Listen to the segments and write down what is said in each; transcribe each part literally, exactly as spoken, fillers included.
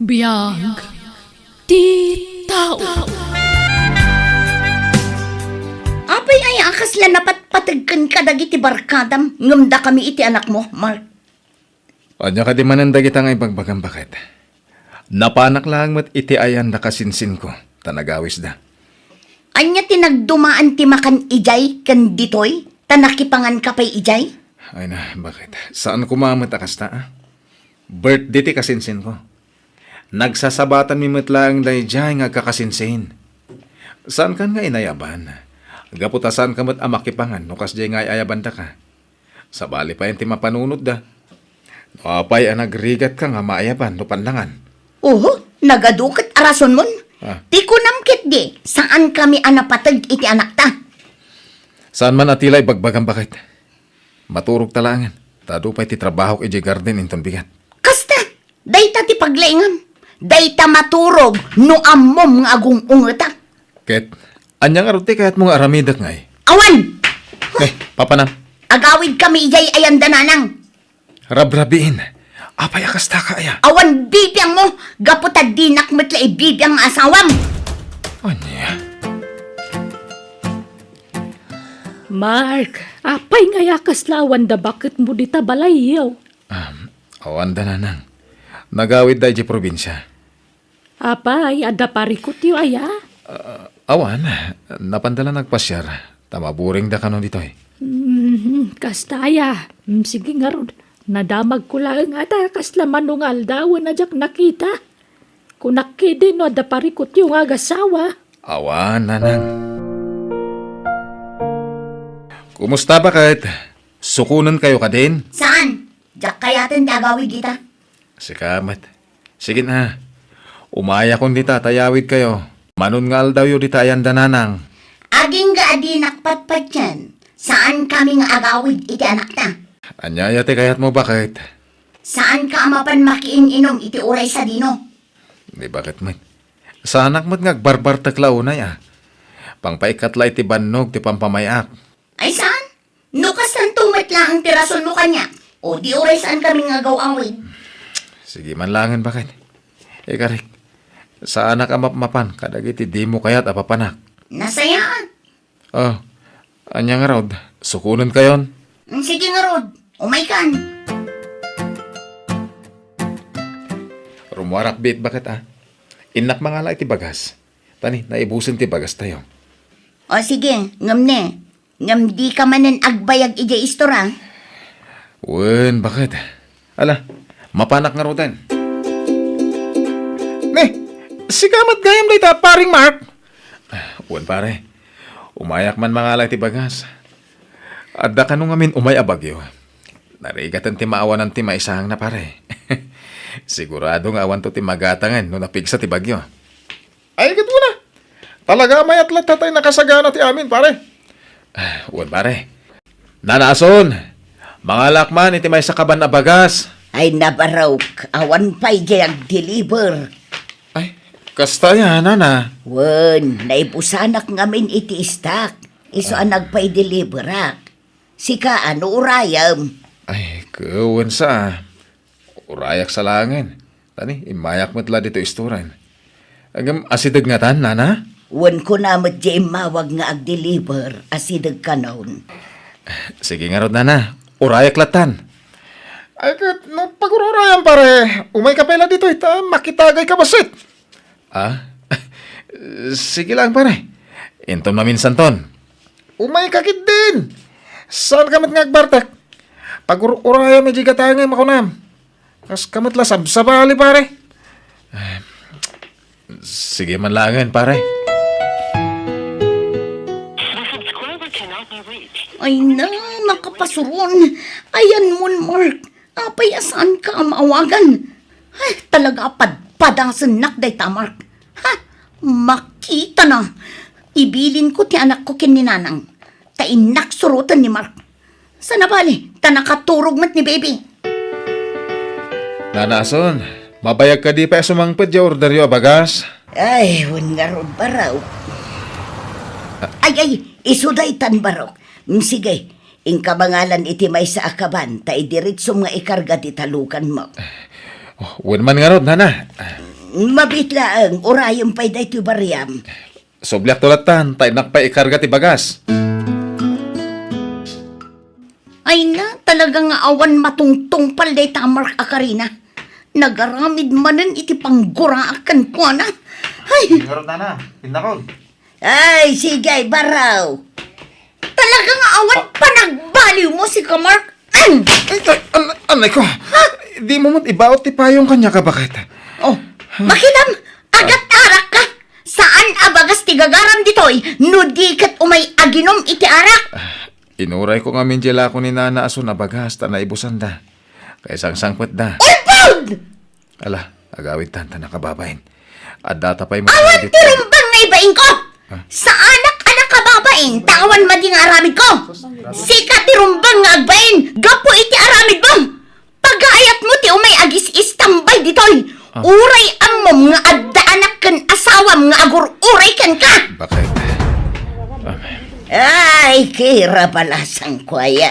Biag ti tao. Apay aya a kasla napatpategken kadagiti barkadam ngem dakami iti anakmo, Mark? Ania kadi manen dagita nga ibagbagam, baket? Napanak laeng met iti ayan da kasinsinko, ta nagawisda. Ania ti nagdumaan ti makan idiay ken ditoy, ta nakipanganka pay idiay? Ay na, baket? Saan koma met a kasta, a? Birthday ti kasinsinko. Nagsasabatanmi met laeng daydiay nga agkakasinsin. Saankan nga inayaban? Gapu ta saanka met a makipangan no kasdiay nga ay-ayabandaka. Sabali pay ti mapanunotda. No apay a nagrigatka nga maayaban no pannangan? Oho, nagadu ket a rasonmon. Ah. Ti kunam ketdi, saankami a napateg iti anakta. Saan man a ti la ibagbagam, baket? Maturogta laengen, ta adu pay ti trabahok idiay garden inton bigat. Kasta, dayta ti paglaingam. Dayta maturog no ammom nga agung-ungetak. Ket, ania ngarud ti kayatmo nga aramidek ngay? Awan! Eh, papanam? Agawidkami idiay ayan da nanang. Rabrabiin. Apay a kastaka aya? Awan bibiangmo, gapu ta dinak met la ibibiang nga asawam. Ania? Mark, apay nga aya kasla awan da baketmo dita balayyo? Um, awan da, nanang. Nagawidda idiay probinsia. Apay, adda parikutyo aya? Ah, awan, napanda la nagpasiar, ta maburingda kano ditoy. Hmm, kasta aya. Hmm, sige ngarud. Nadamagko laeng a ta kasla mano nga aldawen a diak nakita. Kunak ketdi no adda parikutyo nga agasawa. Awan, nanang. Kumusta, baket? Sukonenkayo kadin? Saan? Diak kayaten ti agawid ita. Sika met. Sige na. Umayakon dita ta ayawidkayo. Manon nga aldawyo dita ayan da nanang? Agingga a dinak patpatien, saankami nga agawid iti anakta. Ania aya ti kayatmo, baket? Saanka a mapan makiin-inom iti uray sadino? Ni baket met. Saanak met nga agbarbartek la unay a. Pangpaikkat la iti bannog ti pampamay-ak. Ay saan? No kastanto met laeng ti rasonmo kaniak, o di uray saankami nga agaw-awid. Sige man laengen, baket. Ikarik, saanak a mapmapan kadagiti dimo kayat a papanak. Nasayaat. Oh, ania ngarud? Sukonenkayon? Mm, sige ngarud. Umaykan. Rummuarak biit, baket, a. Innak mangala iti bagas. Ta ni, naibusen ti bagastayo. O sige, ngem ne, ngem dika manen agbayag idiay istor a? Wen, baket? Ala, mapanak ngaruden. Ne, sika met gayam dayta, paring Mark? Wen, pare. Umayak man mangala iti bagas. Adda kano ngamin umay a bagyo. Narigaten ti maawanan ti maisangna, pare. Sigurado nga awanto ti magatangen no napigsa ti bagyo. Ay, ket wen a. Talaga a mayat latta tay nakasagana ti amin, pare. Ah, wen, pare. Nana Ason, mangalak man iti maysa kaban a bagas. Ay, nabarok, awan pay diay agdeliver. Ay, kasta aya, nana? Wen, naibusanak ngamin iti istak. Isu a nagpaideliverak. Sika, ano urayem? Ay, ket wen sa. Urayak sa laengen. Ta ni, immayak met la ditoy istoran. Ngem asideg ngatan, nana? Wen kuna met diay immawag nga agdeliver, asideg kanon. Sige ngarud, nana. Urayak lattan. Ay, ket no pagururayam, pare, umayka pay la ditoy, ta makitagayka bassit. Ah? Sige lang, pare. Inton maminsanton. Umayka ketdin. Saanka met nga agbartek? Pagur-urayam idiay gatangem a kunam. Kaska met la sabsabali, pare. Sige man laengen, pare. Ay na, nakapasuron. Ayanmon, Mark. Apay a saanka a maawagan? Ay, talaga a padpadasennak dayta, Mark. Ha? Makitana. Ibilinko ti anakko ken ni Nanang. Ta innak suroten ni Mark. Sana bale, ta nakaturog met ni Baby. Nana Ason, mabayag kadi pay a sumangpet diay orderyo a bagas? Ay, wen ngarud, Barok. Ay, ay, isu daytan, Barok. Mm, sige, inka mangalan iti maysa a kaban, ta idiretsom nga ikarga ti talukanmo. Oh, wen man ngarud, nana. Mabiit laeng, urayem pay daytoy bariam. Subliakto lattan, ta innak pay ikarga ti bagas. Ay na, talaga nga awan matungtungpal dayta Mark a karina. Nagaramid manen iti pangguraak kenkuana. Ay! Ngarud, nana, pinnakon. Ay, sige, baraw. Talaga nga awan panagbaliw mo, sika Mark. Ay, ay, an-, anay ko. Ha? Di mo met ibaot ti payong kaniak a baket. Oh, makitam, agat-arak ka. Saan a bagas ti gagaram ditoy, no di ket umay aginom iti arak. Ah, inuray ko ngamin di lako ni Nana ason a bagas ta naibusanda. Kay sangsangpetda. Ulpod! Ala, agawidtan ta nakababain. Addata pay mo Awan ditoy. Ti rumbeng nga ibain ko! Ah. Saanak a nakababain, ta awan madi nga aramid ko! Sika ti rumbeng nga agbain, gapu iti aramid mo! Pagaayat mo ti umay agis-istambay ditoy! Ah. Uray ammom nga adda anak ken asawam nga agur-uray kenka! Bakit? Amen. Ay, kira balasang kuaya.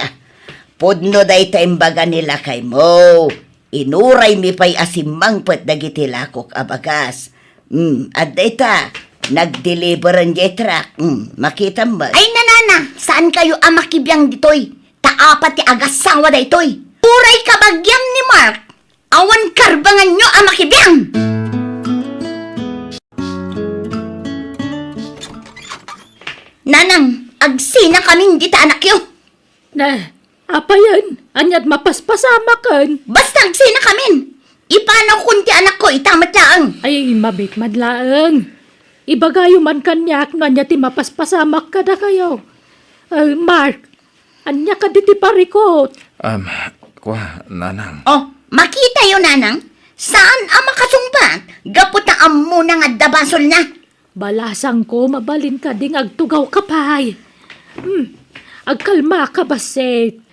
Pudno dayta imbaga ni lakaymo. Inuraymi pay a simmangpet dagiti lakok a bagas. Mm, adda ita, nagdeliveren diay truck. Mm, makitam met. Ay, nanana, saan kayo a makibiang ditoy? Ta apat ti agasawa daytoy. Uray kabagiam ni Mark, awan karbanganyo a makibiang. Nanang, agsina kamin dita anakyo. Na, apayen, ania't mapaspasamaken? Basta agsina kamin. Ipanawkon ti anakko ita met laeng. Ay, mabiit met laeng. Ibagayo man kaniak no ania ti mapaspasamak kadakayo. Eh, Mark, ania kadi ti parikut? Um, kua, nanang. Oh, makitayo, nanang. Saan a makasungbat? Gapu ta ammona nga adda basolna. Balasangko, mabalin kadi nga agtugawka pay. Hmm, agkalmaka bassit.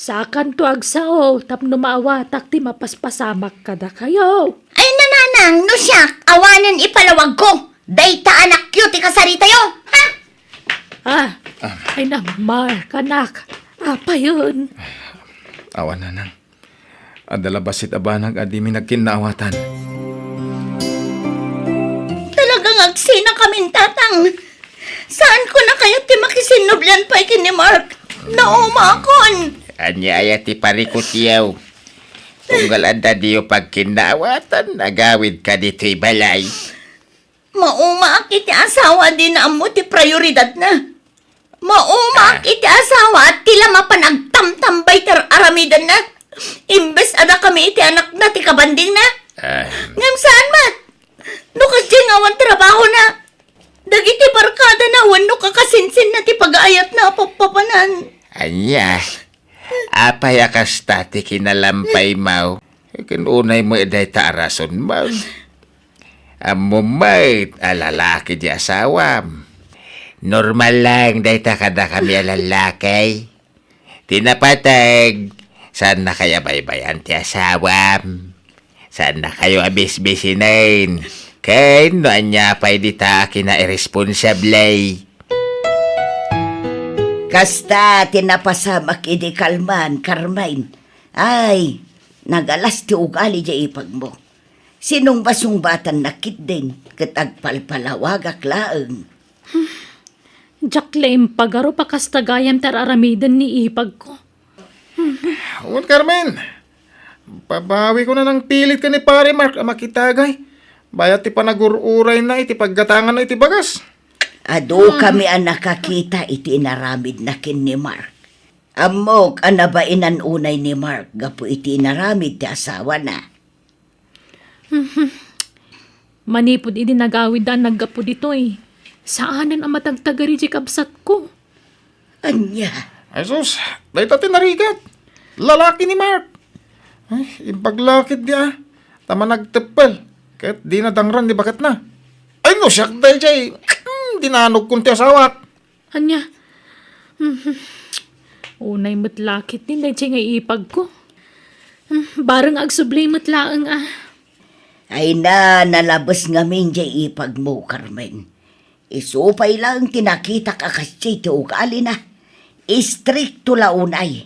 Saakanto agsao tapno maawatak ti mapaspasamak kadakayo. Ay, nananang, no siak, awanen ipalawagko. Dayta anakyo ti kasaritayo, ha? Ah, ay, namar, kanak. Apayen? Awan, nanang. Adda la bassit a banag a dimi nagkinnaawatan. Talagang agsina kamin, Tatang. Saan ko na kayat ti makisinnublian pay ken ni Mark? Naumakon. Ania aya ti parikutyo? Tunggal adda diyo pagkinnaawatan, agawidka ditoy balay. Maumaak iti asawa a dina ammo ti prioridadna. Maumaak Ah. iti asawa a ti la mapan agtamtambay ti ar-aramidenna. Imbes a dakami iti anakna ti kabandingna. Ah. Ngem saan met? No kasdiay nga awan trabahona, dagiti barkadana wenno kakasinsinna ti pagaayatna a pappapanan. Ania? Apay a kasta ti kinalampaymo? Ken unay met dayta a rasonmo. Ammom met a lalaki ti asawam. Normal lang dayta kadakami a lalaki. Ti napateg, saannakayo a baybayan ti asawam. Saannakayo a bisbisinen. Ken no ania pay dita a kinairesponsable. Kasta ti napasamak idi kalman, Carmen. Ay, nagalas ti ugali diay ipagmo. Sinungbasungbatan na ketdin ket agpalpalawagak laeng. Diak la impagarup a kasta gayam ti ar-aramiden ni ipagko. Wen, Carmen, babawiko na nangpilit ken ni Pare Mark a makitagay. Bayat ti panagur-urayna iti paggatanganna iti bagas. Adu kami a nakakita iti inaramidna ken ni Mark. Ammok a nabainan unay ni Mark gapu iti inaramid ti asawana. Manipud idi nagawidda a naggapu ditoy, saanen a matagtagari diay kabsatko. Ania? Ay sus, dayta ti narigat. Lalaki ni Mark. Ay, imbag la ketdi a. Ta managteppel. Ket dina dangran di baketna. Ay no, siak daydiay. Hmm, dinanogkon ti asawak. Ania? Mhm. Unay met la ketdi daydiay nga ipagko. Hmm, bareng agsubli met laeng a. Ay na, nalabes ngamin diay ipagmo, Carmen. Isu pay laeng ti nakitak a kasdiay ti ugalina. Istrikto la unay.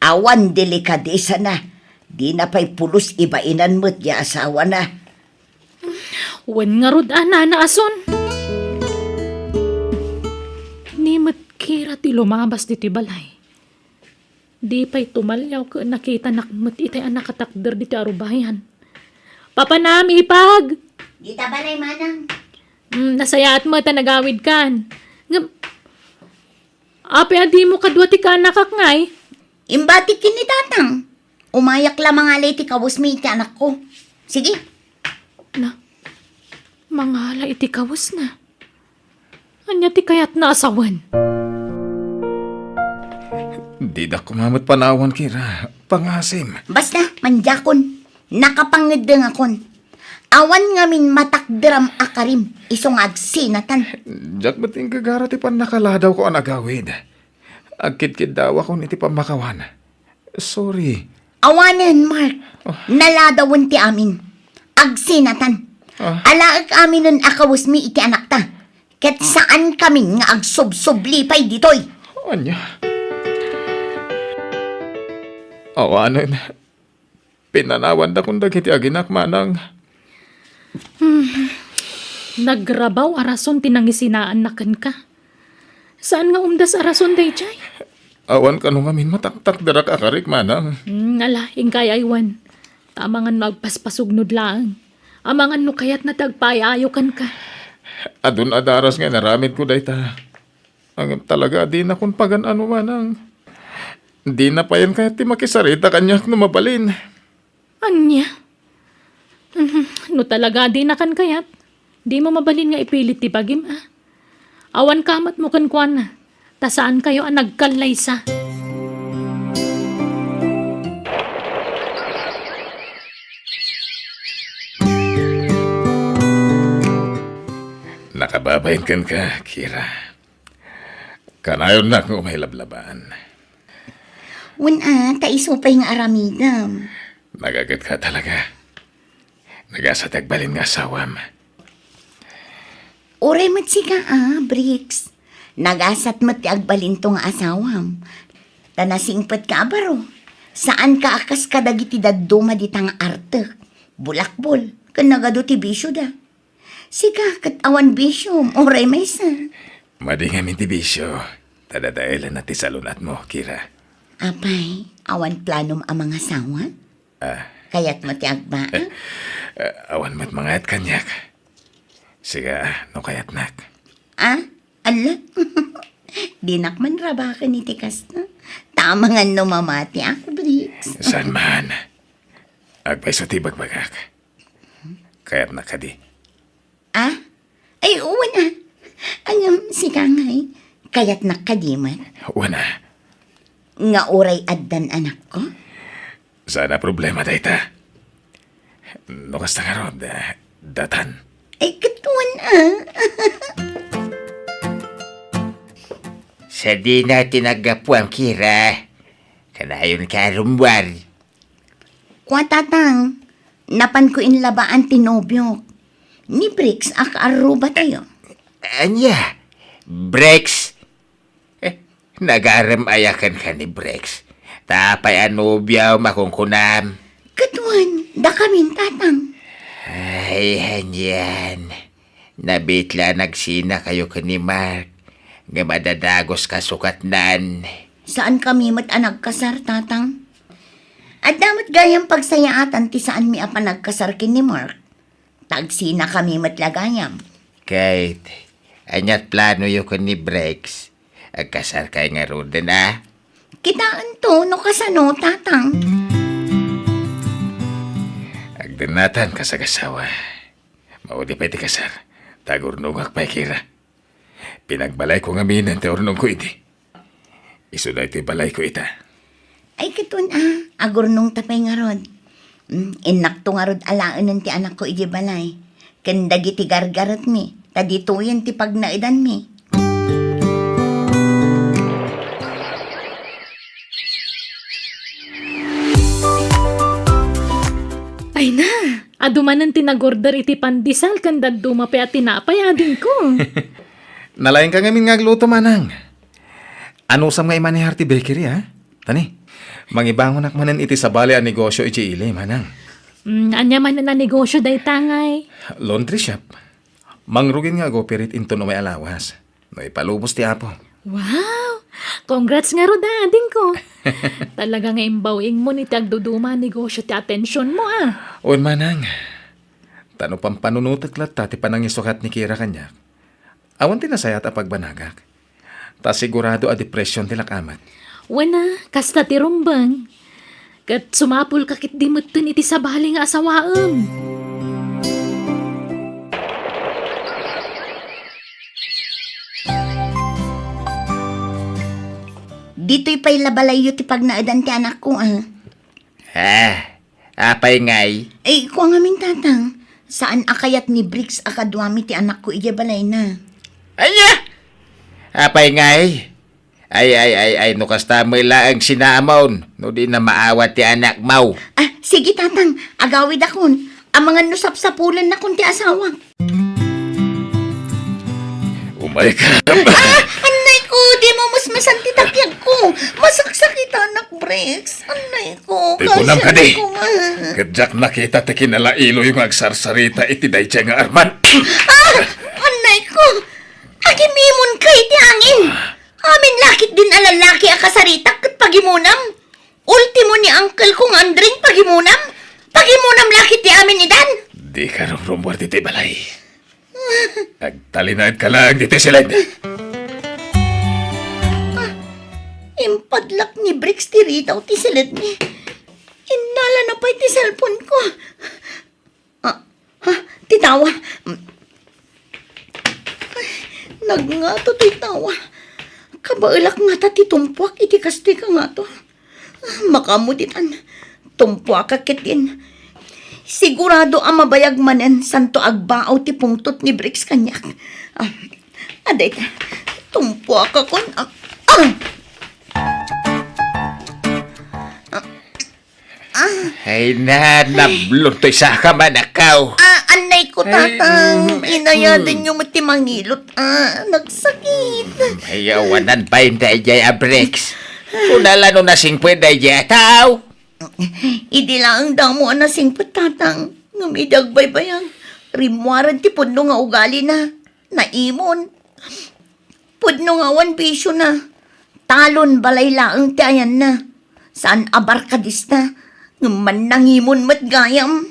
Awan delikadesana. Dina pay pulos ibainan met diay asawana. Wen ngarud a nana a son. Ni met Kira ti lumabas ditoy balay. Di pay tumaliaw ket nakitanak met itay a nakatakder ditoy arubayan. Papanam, ipag! Dita balay, manang. Mm, nasayaat met a nagawidkan. Ngem, apay a dimo kadua ti kaanakak ngay? Imbatik ken ni tatang. Umayak la mangala iti kawesmi iti anakko. Sige. Na, mangala iti kawesna. Ania ti kayatna a sawen? Didak koma met panawan, Kira. Pangasim. Basta, mandiakon. Nakapangeddengakon. Awan ngamin matakderam a karim, isu nga agsinatan. Diak met inggagara ti pannakaladawko a nagawid. Agkidkiddawakon iti pammakawan. Sorry. Awanen, Mark. Ah. Naladawen ti amin. Agsinatan. Ah. Alaek aminen a kawesmi iti anakta. Ket saan kamin nga agsubsubli pay ditoy. Ania? Awanen. Pinanawandakon dagiti aginak, manang. Hmm. Nagrabaw a rason ti nangisinaanna kenka. Saan nga umdas a rason daydiay? Awan kano ngamin mataktakderak a karik, manang. Hmm, ala, inkay aywan. Ta amangan no agpaspasugnod laeng. Amangan no kayatna ti agpaayayo kenka. Adun a daras nga inaramidko dayta. Ngem talaga a dinakon pagan-ano, manang. Dina payen kayat ti makisarita kaniak no mabalin. Ania? Mhm, no talaga a dinakan kayat, dimo mabalin nga ipilit ti bagim, a? Awan kamatmo kenkuana, ta saankayo a nagkallaysa. Nakababain kenka, Kira. Kanayonnak nga umay lablabaan. Wen a, ta isu pay nga aramidem. Nagagetka talaga. Nagasat ti agbalin nga asawam. Uray met sika a, Bricks. Nagasat met ti agbalinto nga asawam. Ta nasingpetka a baro. Saanka a kas kadagiti dadduma dita nga artek, bulakbol, ken nagadu ti bisioda. Sika ket awan bisiom, uray maysa. Madi ngamin ti bisio, ta dadaelenna ti salun-atmo, Kira. Apay, awan planom a mangasawa? Ah. Kayatmo ti agbaag? Ah, awan met mangayat kaniak. Sika, no kayatnak. Ah? Ala? Dinak man rabaken iti kasta. Ta amangan no mamatiak, Bricks. Saan man. Agpayso ti ibagbagak. Kayatnak kadi? Ah? Ay, wen a. Ngem, sika ngay, kayatnak kadi met? Wen a. Nga uray addan anakko? Saan a problema dayta. No kasta ngarud, eh, datan. Ay, ket wen a. Sadina ti naggapuam, Kira. Kanayonka a rummuar. Kua, Tatang, napanko inlabaan ti nobiok. Ni Bricks a kaarrubatayo. Ania? Bricks? Eh, nagarem aya kenka ni Bricks? Ta apay a nobiom a kunkunam? Ket wen, dakamin, Tatang. Ay, anian. Nabitla a nagsinakayo ken ni Mark, ngem adda dagus kasukatnan. Saankami met a nagkasar, Tatang. Adda met gayam pagsayaatan ti saanmi a panagkasar ken ni Mark. Ta agsinakami met la gayam. Kate, ania't planoyo ken ni Bricks? Agkasarkay ngaruden a? Kitaento no kasano, Tatang. Agdennatan kas agasawa. Maudi pay ti kasar, ta agurnongak pay, Kira. Pinagbalayko ngaminen ti urnongko idi. Isu daytoy balayko ita. Ay, ket wen a, agurnongta pay ngarud. Mm, innakto ngarud alaenen ti anakko idiay balay. Ken dagiti gargaretmi, ta ditoyen ti pagnaedanmi. Ay na, adu manen ti nag-order iti pandesal ken dadduma pay a tinapay, adingko. Nalaingka ngamin nga agluto, manang. Anusam nga imanehar ti bakery, a? Tani, mangibangonak manen iti sabali a negosyo idiay ili, manang. Mm, ania man a negosyo dayta ngay? Laundry shop. Mangrugin nga ag-operate inton umay a lawas. No ipalubos ti Apo. Wow! Congrats ngarud, adingko. Talaga nga imbaw-ingmo iti agduduma a negosyo ti atensionmo, a. Wen, manang. Ta no pampanunotek latta ti panangisukat ni Kira kaniak, awan ti nasayaat a pagbanagak. Ta sigurado a depression ti lakamek. Wen a, kasta ti rumbeng. Ket sumapulka ketdi metten iti sabali nga asawaem. Ditoy pay la balayyo ti pagnaedan ti anakko, a. Ah, apay ngay? Ay, kua ngamin, Tatang. Saan a kayat ni Briggs a kaduami ti anakko idiay balayna. Ania? Apay ngay? Ay, ay, ay, ay, no kasta met laeng sinamon, no di na maawat ti anakmo. Ah, sige, Tatang. Agawidakon. Amangan no sapsapulennakon ti asawak. Umayka. Ah, annay ko, di mo musmusan ti takkiagko. Masaksakitanak, Briggs. Annay ko, Ti kunam kadi. Ko nga. Ket diak nakita ti kinalailoyo nga agsarsarita iti daydiay nga armat. Ah, annay ko. Agim-imonka iti angin. Amin la ketdin a lalaki a kasaritak ket pagimonam. Ultimo ni uncle ko nga Andring pagimonam. Pagimonam la ketdi amin idan. Dika rumrumuar ditoy balay. Agtalinaedka laeng ditoy siled. Ah, impadlak ni Briggs ti ridaw ti siledmi. Innalana pay ti cellphone ko. Ah, ha? Ti tawa. Ay, nagngato toy tawa. Kabaelak ngata ti tumpuak iti kastoy kangato. Makaammo ditan. Tumpuakak ketdin. Sigurado a mabayag manen santo agbaaw ti pungtot ni Briggs kaniak. Ah, adayta. Tumpuakakon. Ah, ah! Ah, Ay na, nablon toy saka, manakaw. Ah, annay ko, Ay, Tatang. Mm, inayadanyo met ti mangilot. Ah, nagsakit. Ay, awanan pay daydiay a Briggs. Kunala no nasingpet daydiay a tao. Idi laeng damo a nasingpet, Tatang. Ngem idi agbaybayag, rimmuaren ti pudno nga ugalina. Naimon. Pudno nga awan bisiona. Talon balay laeng ti ayanna. Saan a barkadista, ngem mannangimon met gayam.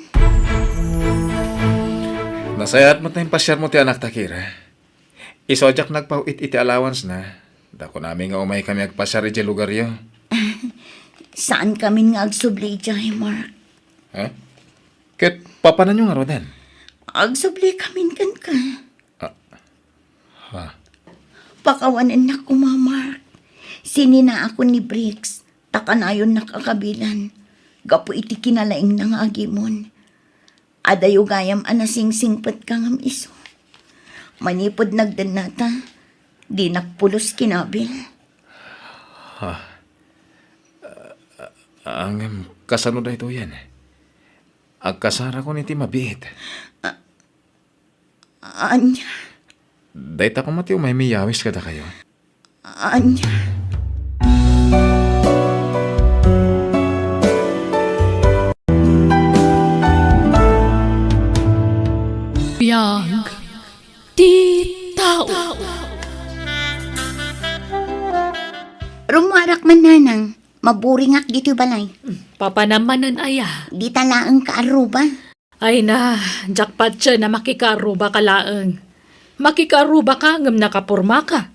Nasayaat met no impasiarmo ti anakta, Kira. Isu a diak nagpaw-it iti allowance-na, ta kunami nga umaykami agpasiar idiay lugaryo. Saankamin nga agsubli idiay, Mark. Ha? Ket papananyo ngaruden? Agsublikamin kenka. Ah. Ha? Pakawanennak koma, Mark. Sininaakon ni Briggs, ta kanayonnak a kabilan, gapu iti kinalaingna nga agimon. Adayo gayam a nasingsingpetka ngem isu. Manipud nagdennata, dinak pulos kinabil. Ha? Ah, ngem kasano daytoyen? Agkasarakon iti mabiit. Ah, Ania? Dayta koma ti umay miyawis kadakayo. Ania? Biag ti tao. Rummuarak man, Nanang. Maburingak ditoy balay. Papanam manen aya? Dita laeng ka arruba. Ay na, diak patien a makikaarrubaka laeng. Makikaarrubaka ngem nakapormaka.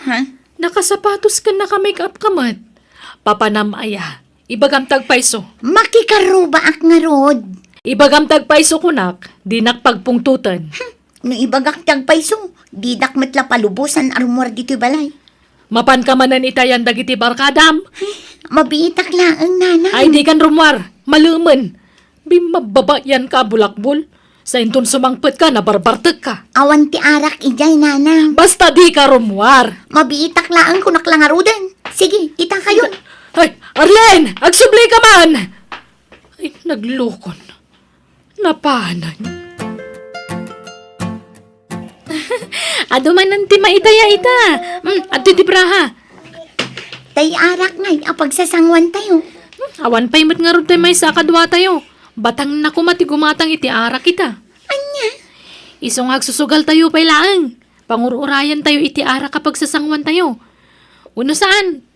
Ha? Nakasapatos ken naka-make-up ka met. Papanam aya? Ibagam ti agpayso. Makikaarrubaak ngarud. Ibagam ti agpayso kunak, dinak pagpungtoten. Hmm, no ibagak ti agpayso, didak met la palubosan a rummuar ditoy balay. Mapanka manen itayan dagiti barkadam? Ay, mabiitak laeng, Nanang. Ay, dikan rummuar. Malemen. Bimmababayanka a bulakbol. Sainton sumangpetka, nabarbartekka. Awan ti arak idiay, Nanang. Basta dika rummuar. Mabiitak laeng kunak la ngaruden. Sige, itakayon. Ay, Arlene! Agsublika man! Ay, naglukon. Napanan. Adu manen ti maitaya ita. Hmm, adtoy ti braha. Tay arak ngay a pagsasanguantayo. Hmm, awan pay met ngarud tay maysa a kaduatayo. Batangna koma ti gumatang iti arak ita. Ania? Isu nga agsusugaltayo pay laeng. Pangur-urayantayo iti arak a pagsasanguantayo. Wenno saan?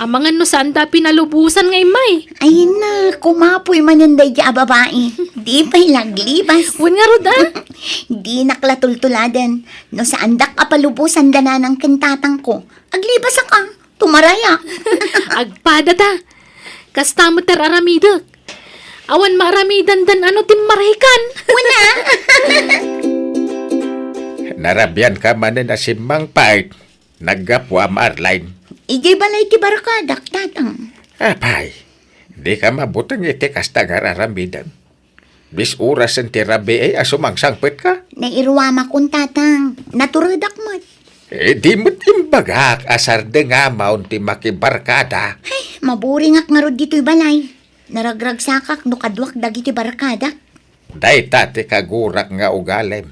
Amangan no saanda a pinalubosan nga immay. Ay na, kumapoy manen daydi a babai. Di pay laglibas. Wen ngarud, a? Dinak la tultuladen. No saandak a palubosan da nanang ken tatangko, aglibasak a. Tumaraya. Agpadata. Kasta met ti ar-aramidek. Awan maaramidandan a no timmarhikan. Wen a. Narabianka manen a simmangpet. Naggapuam, Arline. Idiay balay ti barkadak, tatang. Apay, dika mabuteng iti kasta nga ar-aramidem. Bis orasen ti rabii a sumangsangpetka? Nairuamakon, tatang. Naturedak met. Eh, di met imbagak a sardengamon ti makibarkada. Ay, maburingak ngarud ditoy balay. Naragragsakak no kaduak dagiti barkadak. Dayta ti kagurak nga ugalim.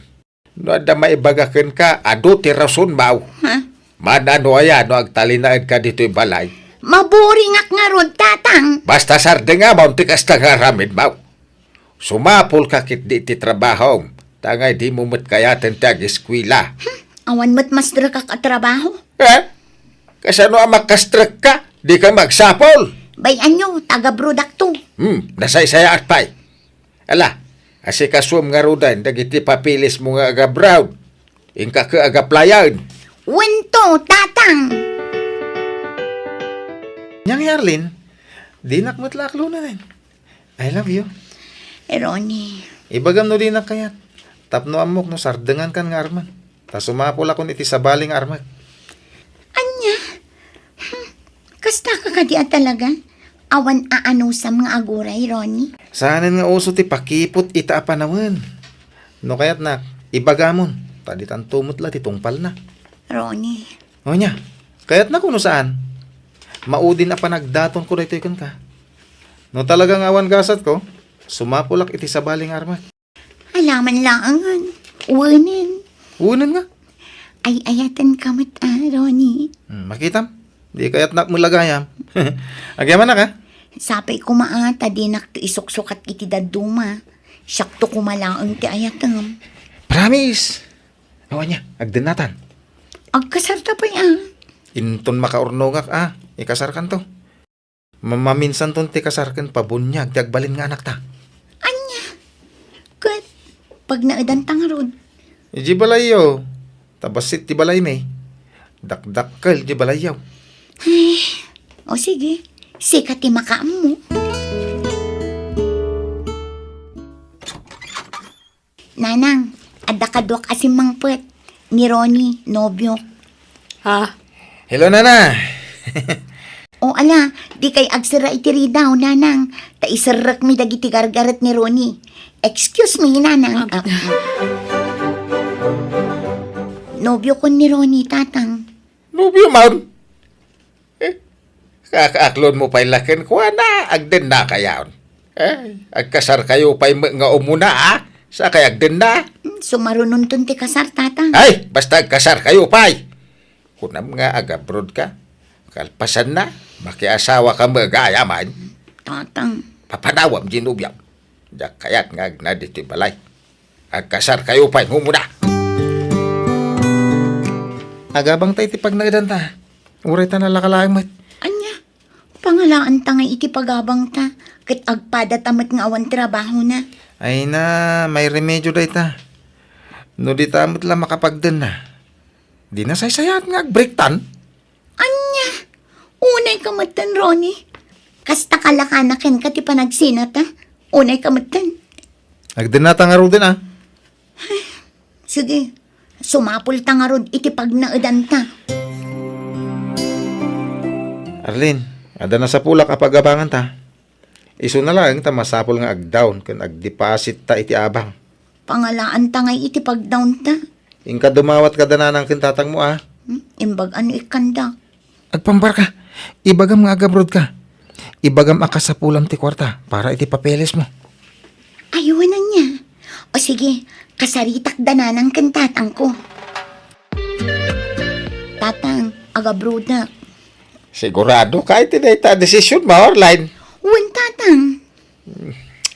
No adda maibaga kenka, adu ti rasonmo. Ha? Mana no aya no agtalinaedka ditoy balay? Maburingak ngarud, tatang. Basta sardengamon ti kasta nga aramidmo. Sumapulka ketdi iti trabahom, ta ngay dimo met kayaten ti ageskuela. Hmm, awan met mastrekak a trabaho. Eh? Kasano a makastrekka? Dika magsapul. Bay-anyo, taga-abroadakto. Hmm, nasaysayaat pay. Ala, asikasuem ngaruden dagiti papeles mo nga aga-abroad. Inka ket aga-applyan. Wen to, tatang! Nia ngay, Arlene, dinak met la aklunen. I love you. Eh, Ronnie. Ibagam no dinak kayat. Tapno ammok no sardengankan nga armen. Ta sumapulakon iti sabali nga armek. Ania? Hmm. Kastaka kadi a talaga? Awan aanusam nga aguray, Ronnie? Saanen nga uso ti pakiput ita a panawen. No kayatnak, ibagamon, ta ditanto met la ti tungpalna. Ronnie. O nia, kayatnak wenno saan? Maudin a panagdatonko daytoy kenka. No talaga nga awan gasatko, sumapulak iti sabali nga armek. Alaman laengen. Wenen. Wenen nga? Ay-ayatenka met a, Ronnie. Hmm, makitam? Di kayatnak met la gayam. Agyamanak a? Sapay koma a, ta dinakto isuksukat iti dadduma. Siakto koma laeng ti ayatem. Promise! Awan nia, agdennatan. Agkasarta pay a. Inton makaurnongak a, ikasarkanto. Mamaminsanton ti kasar ken pabuniag ti agbalin nga anakta. Ania? Ket pagnaedanta ngarud? Idiay balayyo. Ta bassit ti balaymi. Dakdakkel ti balayyo. Ay, o sige. Sika ti makaammo. Nanang, adda kaduak a simmangpet. Ni Ronnie, nobiok. Ha? Hello, Nana. O ala, dikay agserra iti ridaw, Nanang. Ta iserrekmi dagiti gargaret ni Ronnie. Excuse me, Nanang. Ah. Ah. Nobiokon ni Ronnie, Tatang. Nobiomon? Eh, kakaaklonmo pay la kenkuana, agdennakayon. Eh, agkasarkayo pay met nga umuna, a? Sakay agdenna? Hmm, sumarunonton ti kasar, Tatang. Ay, basta agkasarkayo pay. Kunam nga agabroadka. Kalpasanna, makiasawaka met gayam. Tatang. Papanawam diay nobiam. Diak kayat nga agna ditoy balay. Agkasarkayo pay nga umuna. Agabangta iti pagnaedanta. Uray ta nalaka laeng met. Ania? Pangalaanta ngay iti pagabangta, ket agpadata met nga awan trabahona. Ay na, may remedio dayta. No dita met la makapagdenna, di nasaysayaat nga agbreaktan. Ania? Unayka metten, Ronnie. Kasta kalakana kenka ti panagsinata. Unayka metten. Agdennata ngaruden, a? Sige, sumapulta ngarud iti pagnaedanta. Arlene, adda nasapulak a pagabanganta. Isuna laeng ta masapul nga agdown ken agdepositta iti abang. Pangalaanta ngay iti pagdownta. Inka dumawat kada nanang ken tatangmo, a? Hmm? Imbag-a no ikkandak. Agpambarka. Ibagam nga agabroadka. Ibagam a kasapulam ti kuarta para iti papelesmo. Ay, wen ania. O sige, kasaritak da nanang ken tatangko. Tatang, agabroadak. Siguradoka iti dayta a desisionmo, Arlene? Wen, Tatang. Hmm.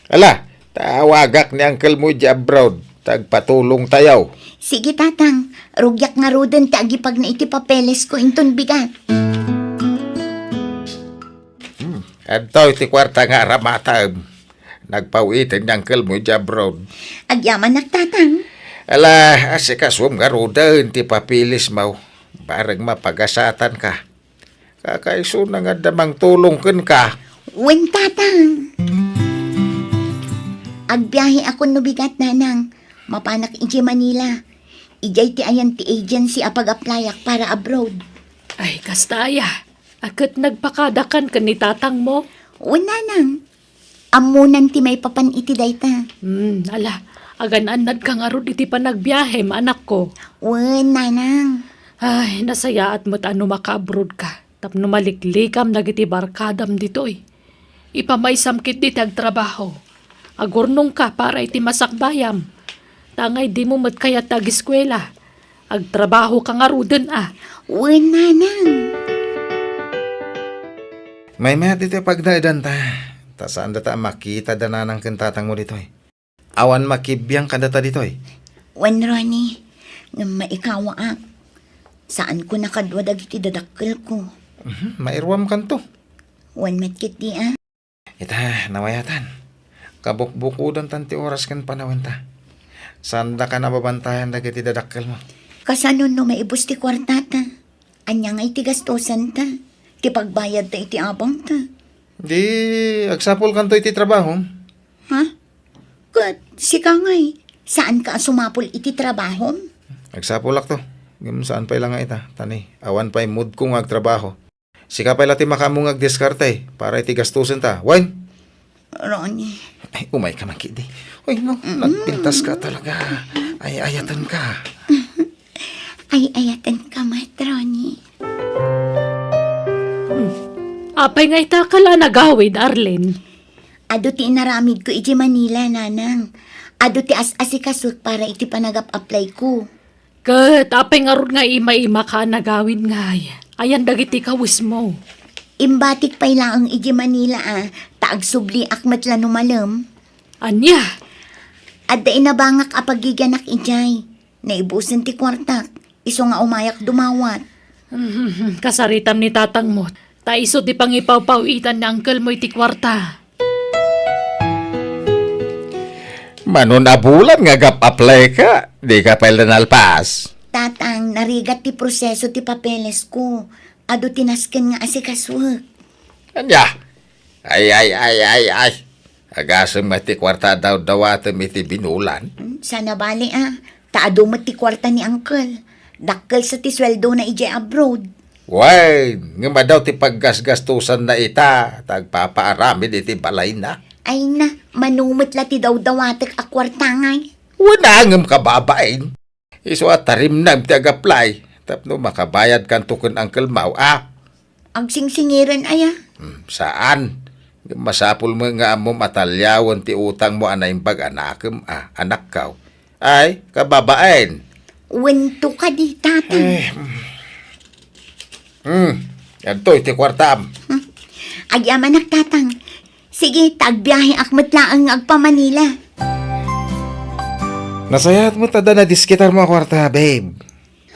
Ala, Tawagak ni uncle mo idiay abroad, ta agpatulongtayo. Sige, Tatang. Rugiak ngaruden ti agipagna iti papelesko inton bigat. Hmm. Adtoy ti kuarta nga aramatem. Nagpaw-iten ni uncle mo idiay abroad. Agyamanak, Tatang. Ala, asikasom ngaruden ti papeles mo. Bareng mapagasatanka. Kakaisuna nga adda mangtulong kenka. Wen, Tatang. Agbiaheakon no bigat, Nanang. Mapanak idiay Manila. Idiay ti ayan ti agency a pag-applyak para abroad. Ay, kasta aya. A ket nagpakadakan ken ni tatangmo? Wen, Nanang. Ammonan ti maipapan iti dayta. Hmm, ala, agan-annadka ngarud iti panagbiahem, anakko. Wen, Nanang. Ay, nasayaat met a no makaabroadka, tapno maliklikam dagiti barkadam ditoy. Ipamaysam ketdi ti agtrabaho. Agurnongka para iti masakbayam. Ta ngay dimo met kayat ti ageskuela. Agtrabahoka ngaruden a. Wen, Nanang. Maymayat ditoy pagnaedanta. Ta saan data a makita da nanang ken tatangmo ditoy. Awan makibiang kadata ditoy. Wen, Ronnie, ngem maikawaak. Saanko nakadua dagiti dadakkelko. Mhm, mairuamkanto. Wen met ketdi a. Ita, nawayatan. Kabukbukodantan ti oras ken panawenta. Saandaka nababantayan dagiti dadakkelmo. Kasano no maibus ti kuartata? Ania ngay ti gastosanta? Ti pagbayadta iti abangta? Di, agsapulkanto iti trabahom. Ha? Ket sika ngay, saanka a sumapul iti trabahom? Agsapulakto. Ngem saan pay la nga ita, ta ni, awan pay moodko nga agtrabaho. Sika pay la ti makaammo nga agdiskarte para iti gastosenta. Wen? Ronnie. Ay, umayka man ketdi. Uy, no, mm, nagpintaska talaga. Ay, ayatenka. Ay, ayatenka met, Ronnie. Hmm. Apay nga ita ka la nagawid, Arlene? Adu ti inaramidko iti Manila, Nanang. Adu ti as-asikasok para iti panagap-applyko. Ket apay ngarud nga ima-imaka a nagawid ngay? Ayan dagiti kawesmo. Imbatik pay laeng idiay Manila a, ta agsubliak met la no malem. Ania? Adda inabangak a pagigianak idiay. Naibusen ti kuartak, isu nga umayak dumawat. Kasaritam ni tatangmo, ta isu ti pangipawpaw-itan ni uncle mo iti kuarta. Mano a bulan nga agap-apply ka, dika pay la nalpas? Tatang, narigat ti proseso ti papelesko. Adu ti nasken nga asikasuek. Ania? Ay, ay, ay, ay, ay. Agasem nga ti kuarta a dawdawatem iti binulan. Hmm, sana bali, a. Ta adu met ti kuarta ni uncle. Dakkel sa ti sueldona idiay abroad. Wen, ngem adu ti paggasgastosanna ita, ta agpapaaramid iti balayna. Ay na, mano met la ti dawdawatek a kuarta ngay? Wen a, ngem kababain. Isu a tarimnam ti ag-apply, tapno makabayadkanto ken Uncle Mau, a? Agsingsingiren aya? Hmm, saan. Ngem masapul met nga ammom a taliawen ti utangmo a naimbag a nakem, a, anakkaw. Ay, kababain. Wento kadi, Tatang. Eh, hmm. Hmm, adtoy ti kuartam. Hmm. Agyamanak, Tatang. Sige, ta agbiaheak met laeng nga agpa-Manila. Nasayaat met adda nadiskitarmo a kuarta, babe.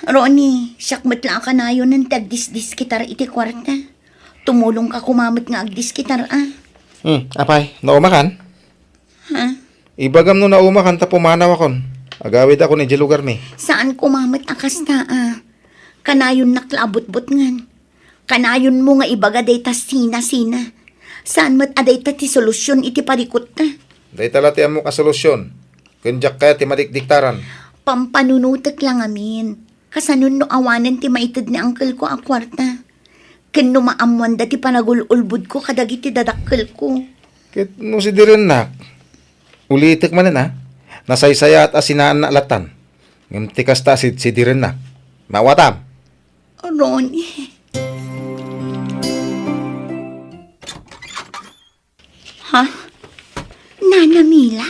Ronnie, siak met la a kanayonen ti agdisdiskitar iti kuarta. Tumulongka koma met nga agdiskitar, a. Hmm, apay, naumakan? Ha? Ibagam no naumakan ta pumanawakon. Agawidakon idiay lugarmi. Saan koma met a kasta, a. Kanayonnak la a butbutngen. Kanayonmo nga ibaga dayta sina-sina. Saan met a dayta ti solusion iti parikutta? Dayta la ti ammok a solusion. Ken diak kayat ti madikdiktaran. Pampanunotek la ngamin. Kasano no awanen ti maited ni uncle-ko a kuarta? Ken no maammoanda ti panagul-ulbodko kadagiti dadakkelko? Ket no sidirennak, ulitek manen a, nasaysayaat a sinaanna lattan. Ngem ti kasta a sidsidirennak. Maawatam? Ronnie. Ha? Nana Mila?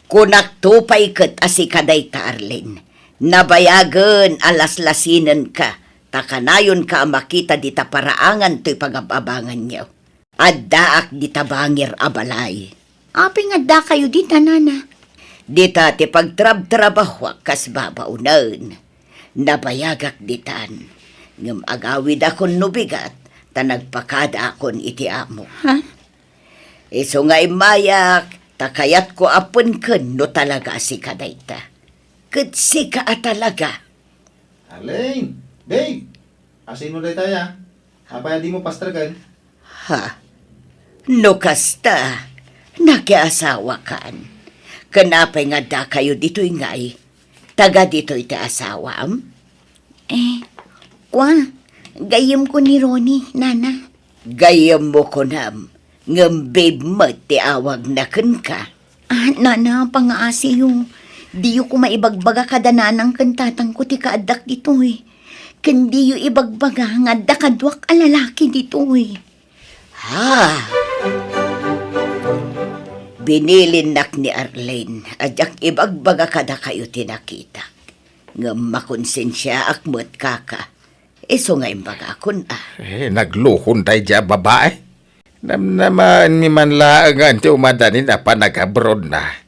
Kunakto pay ket a sika dayta, Arlene. Nabayagen a laslasinenka, ta kanayonka a makita dita paraangan toy pagab-abanganyo. Addaak dita bangir a balay. Apay nga addakayo dita, nana? Dita ti pagtrabtrabahoak kas babaonen. Nabayagak ditan. Ngem agawidakon no bigat, ta nagpakadaakon iti amo. Ha? Isu nga immayak, ta kayatko a penken no talaga a sika dayta. Ket sika a talaga. Arlene! Babe! Asino daytaya? Apay a dimo pasterken? Ha? No kasta, nakiasawakan. Ken apay nga addakayo ditoy ngay? Taga ditoy ti asawam? Eh, kua, gayyemko ni Ronnie, nana. Gayyemmo kunam, ngem babe met ti awagna kenka. Ah, nana, pangaasiyo. Diyo koma ibagbaga kada nanang ken tatangko ti kaaddak ditoy. Ken diyo ibagbaga nga adda kaduak a lalaki ditoy. Ha? Binilinnak ni Arlene a diak ibagbaga kadakayo ti nakitak. Ngem makonsensiaak met, kaka. Isu nga imbagakon, a. Eh, naglukon daydiay a babae. Namnamaenmi man laengen ti umadanin a panagabrodna.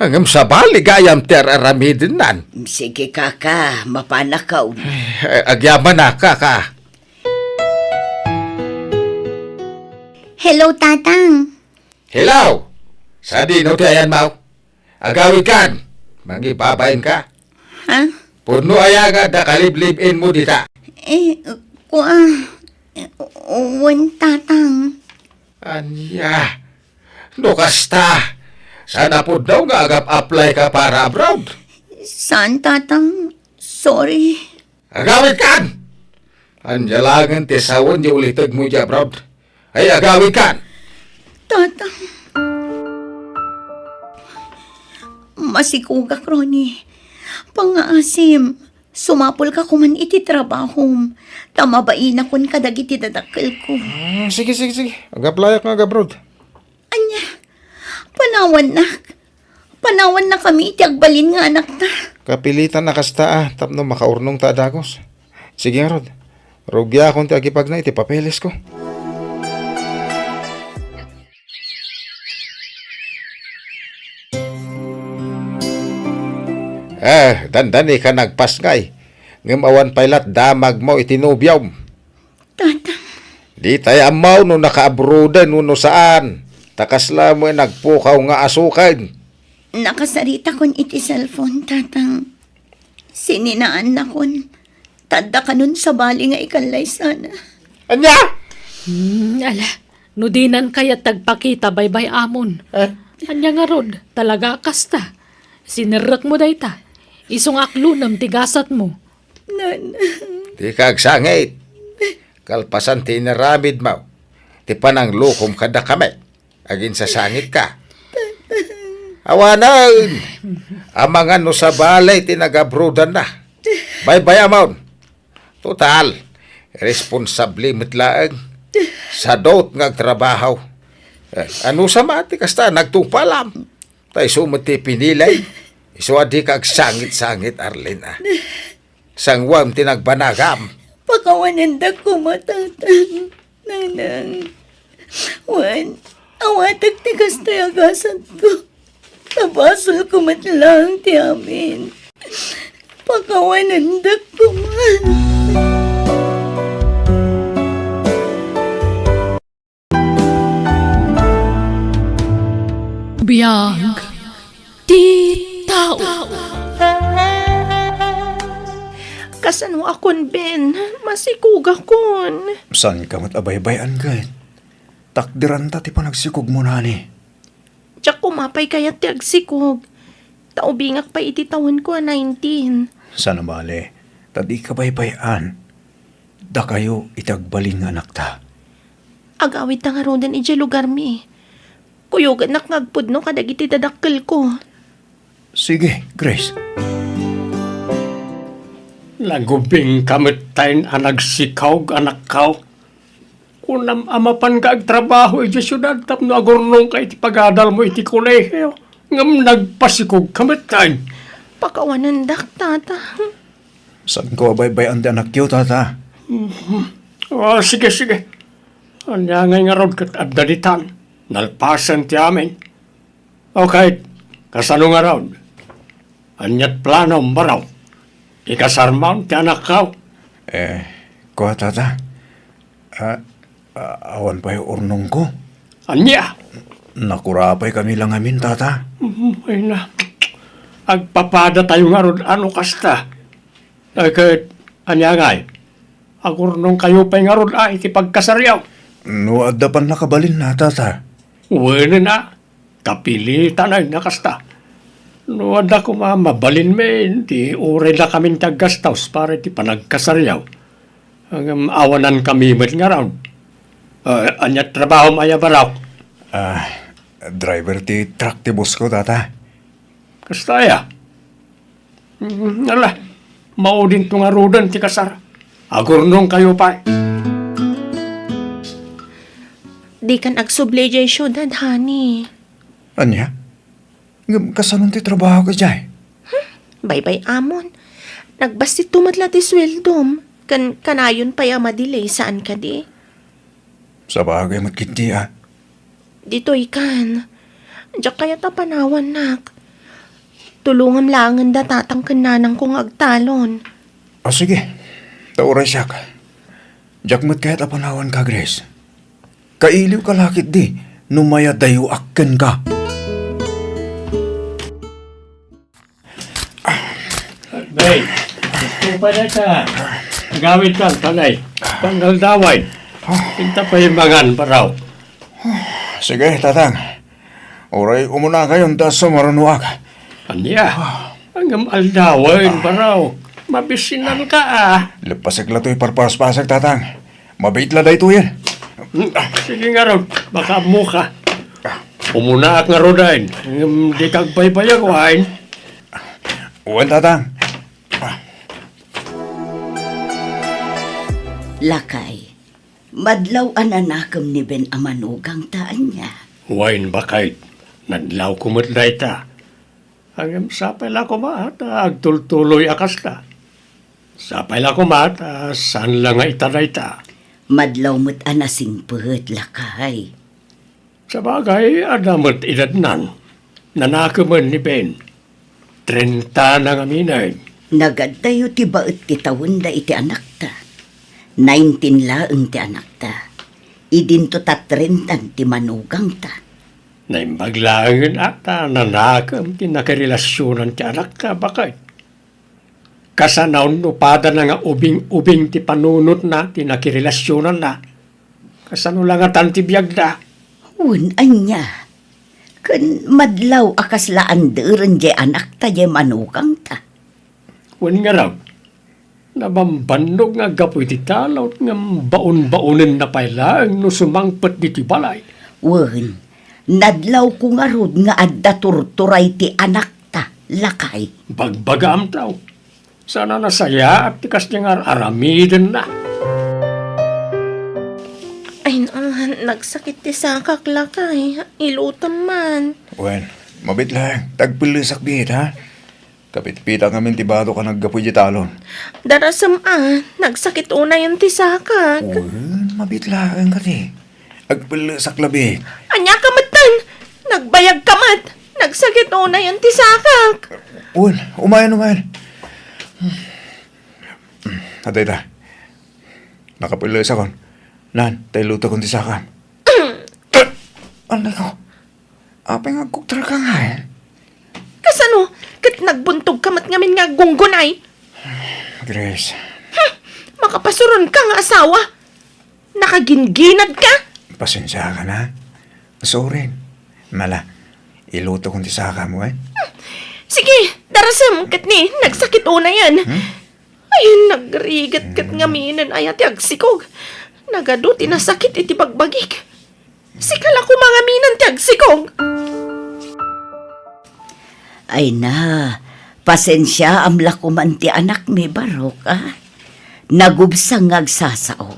Ngem sabali gayam ti ar-aramidennan. Sige, kaka, mapanakon. Eh, agyamanak, kaka. Hello, Tatang. Hello! Sadino ti ayanmo? Agawidkan! Mangibabainka? Ha? Pudno aya nga adda kaliblib-inmo dita? Eh, kua, wen, Tatang. Ania? No kasta, saan a pudno nga agap-applyka para abroad? Saan, Tatang. Sorry. Agawidkan! Ania laengen ti sawen ti ulitegmo idiay abroad? Ay, agawidkan! Tatang, masikogak, Ronnie. Pangngaasim, sumapulka koman iti trabahom, ta mabainakon kadagiti dadakkelko. Hmm, sige, sige, sige. Ag-applyak nga ag-abroad. Ania? Panawannak? Panawannakami iti agbalin nga anakta? Kapilitan a kasta a tapno makaurnongta a dagus. Sige ngarud, rugiakon ti agipagna iti papelesko. Eh, dandanika nagpasngay, ngem awan pay lat damagmo iti nobiom. Tatang. Ditay ammo no nakaabroaden wenno saan, ta kasla met nagpukaw nga asuken. Nakasaritakon iti cellphone, Tatang. Sininaannakon. Ta adda kanon sabali nga ikallaysana. Ania? Hmm, ala, no dinan kayat ti agpakita baybay-amon. Eh? Ania ngarud, talaga a kasta. Sinerrekmo dayta. Isu nga aklonem ti gasatmo. Nanang. Dika agsangit. Kalpasan ti inaramidmo, ti pananglukom kadakami, aginsasangitka. Awanen! Amangan no sabali ti nagabroadanna. Baybay-amon. Total, responsable met laeng. Sadut nga agtrabaho. Eh, anusama ti kasta nagtupalam? Ta isu met ti pinili. Isu a dika agsangit-sangit, Arlene, a. Sanguam ti nagbanagam. Pakawanendak koma, Tatang, Nanang. Wen, awatek ti kastoy a gasatko. Ta basolko met laeng ti amin. Pakawanendak koma. Biag ti tao. Kasano a kon, Ben? Masikogakon. Saanka met a baybay-an ket? Takderanta ti panagsikogmo, nani. Diak koma pay kayat ti agsikog. Ta ubingak pay iti tawenko a nineteen. Saan a bale, ta dika baybay-an. Dakayo iti agbalin nga anakta. Agawidta ngaruden idiay lugarmi. Kuyogennak nga agpudno kadagiti dadakkelko. Sige, Grace. Nagubingka metten a nagsikog, anakko. Kunam a mapanka agtrabaho idiay siudad tapno agurnongka iti pagadalmo iti kolehio, ngem nagpasikogka metten. Pakawanendak, Tata. Saanko a baybay-an ti anakyo, Tata. Mhm. Ah, sige, sige. Ania ngay ngarud ket adda ditan? Nalpasen ti amin. Okay, kasano ngarud? Ania't planom, Barok? Ikasarmon ti anakko? Eh, kua, tata. Ah, ah, awan pay urnongko. Ania? Nakura pay kami la ngamin, tata. Mm, ay na. Agpapadatayo ngarud no kasta. Ay ket, ania ngay? Agurnongkayo pay ngarud a iti pagkasaryo? No adda pannakabalinna, tata. Wen a, kapilitan a kasta. No adda koma mabalinmi, di uray dakamin ti aggastos para iti panagkasaryo. Ngem awanankami met ngarud. Ah, ania trabahom aya, Barok? Ah, driver ti truck ti boss ko, tata. Kasta aya? Mm, ala, maudinto ngaruden ti kasar. Agurnongkayo pay. Dikan agsubli idiay siudad, honey. Ania? Ngem kasanon ti trabaho ka idiay? Hmm, baybay-amon. Nagbastitto met la ti sueldom. Kan-, kanayon pay a madelay, saan kadi? Sabagay met ketdi, a. Ditoy kan. Diak kayat a panawannak. Tulongam laengen da tatang ken nanangko nga agtalon. A, sige. Ta uray siak. Diak met kayat a panawanka, Grace. Kailiwka la ketdi no mayadayoak kenka. Bay, gusto pa na ka. Agawidka, tanay. Pangaldawan. Inta pay mangan, Barok. Sige, tatang. Uray umunakayon ta sumarunoak. Ania? Ngem aldawen, Barok. Mabisinanka, a. Leppasek la toy parpaspasek, tatang. Mabiit la daytoyen. Hmm, sige ngarud, baka ammoka. Umunaak ngaruden, ngem dika agbaybayag, wen? Wen, tatang. Lakay, madlaw a nanakem ni Ben a manugangta, ania? Wen, baket, nadlawko met dayta. Ngem sapay la koma ta agtultuloy a kasta. Sapay la koma ta saan la nga ita dayta. Madlaw met a nasingpet, lakay. Sabagay, adda met edadnan. Nanakemen ni Ben. Trenta na ngaminen. Nagadtayo ti baet ti tawenda iti anakta. Nineteen laeng ti anakta. Idinto ta trentan ti manugangta. Naimbag laengen a ta nanakem ti nakirelasionan ti anakta, baket. Kasano no padana nga ubing-ubing ti panunotna ti nakirelasionanna? Kasano la ngatan ti biagda? Wen, ania? Ken madlaw a kasla anderen diay anakta diay manugangta. Wen ngarud, nabambannog nga aggapu iti talon ngem baon-baonenna pay laeng no sumangpet ditoy balay. Wen, nadlawko ngarud nga adda turturay ti anakta, lakay. Bagbagaam, tao. Saan a nasayaat ti kasdi nga ar-aramidenna. Ay, na, nagsakit ti sakak, lakay. Ilutem man. Wen, mabiit laeng. Tagpellesak biit, ha? Kapitpitak ngamin ti badok a naggapu iti talon. Darasem a, nagsakit unayen ti sakak. Wen, mabiit laeng kadi. Agpellesak labi. Ania ka metten? Nagbayag ka met. Nagsakit unayen ti sakak. Wen, umayen, umayen. Adda ita. Nakapellesakon. Nan, ta ilutekon ti sakam. Anay ko. Apay nga agkukterka ngay? Kasano? Ket nagbuntog ka met ngamin nga aggunggunay? Grace. Hmm, makapasuron ka nga asawa. Nakagingginad ka? Pasensia ka na. Sorry. Mala, iluto kon ti saka mo, eh. Hmm. Sige, darasem ket ni, nagsakit unayen. Hmm? Ay, nagrigat ket ngaminen aya ti agsikog. Nagadu ti nasakit iti bagbagik. Sika la koma ngaminen ti agsikog. Ay na, pasensiaam la koman ti anakmi, Barok, a? Nagubsang nga agsasao.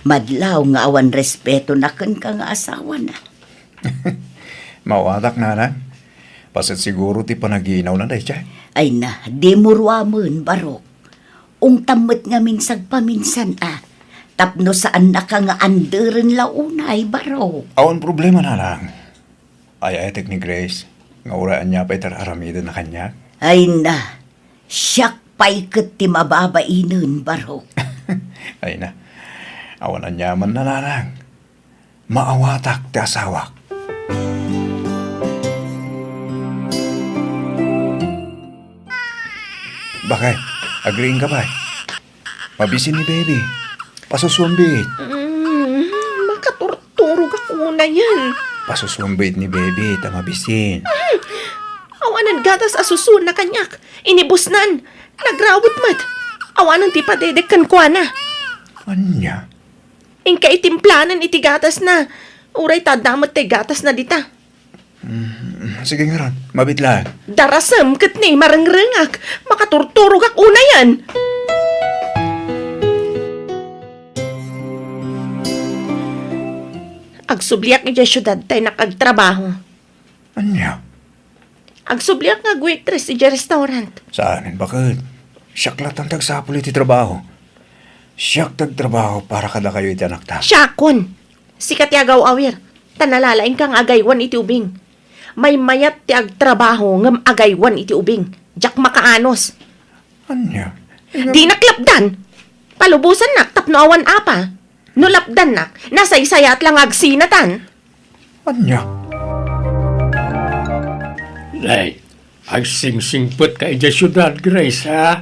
Madlaw nga awan respetona kenka nga asawana. Mawatak, nanang. Paset siguro ti panaginawna daydiay. Ay na, dimo ruamen, Barok. Ungtam met ngamin sagpaminsan a, tapno saannaka nga anderen la unay, Barok. Awan problema, nanang. Ay-ayatek ni Grace. Nga uray ania pay ti ar-aramiden a kaniak? Ay na, siak pay ket ti mababainen, Barok. Ay na, awan aniaman, Nanang. Maawatak ti asawak. Bakay, agriingka pay. Mabisin ni baby. Pasusuambit. Mm, makaturturogak unayen. Pasusuambit ni baby ta mabisin. Awanen gatas a susuenna kaniak. Inibusnan. Nagrawet met. Awanen ti padedek kenkuana. Ania? Inka itimplanen iti gatasna. Uray ta adda met ti gatasna dita. Mm, sige ngarud, mabiit laeng. Darasem ket ni marengrengak, makaturturogak unayen. Agsubliak idiay siudad ta innak agtrabaho. Ania? Agsubliak nga agwaitress idiay restaurant. Saanen, baket. Siak latta ti agsapul iti trabaho. Siak ti agtrabaho para kadakayo iti anakta. Siakon. Sika ti agaw-awir, ta nalalaingka nga agaywan iti ubing. Maymayat ti agtrabaho ngem agaywan iti ubing. Diak makaanus. Ania? Dinak lapdan. Palubosannak tapno awan apa. No lapdannak, nasaysayaat la nga agsinatan. Ania? Nay, agsingsingpetka idiay siudad, Grace, ha?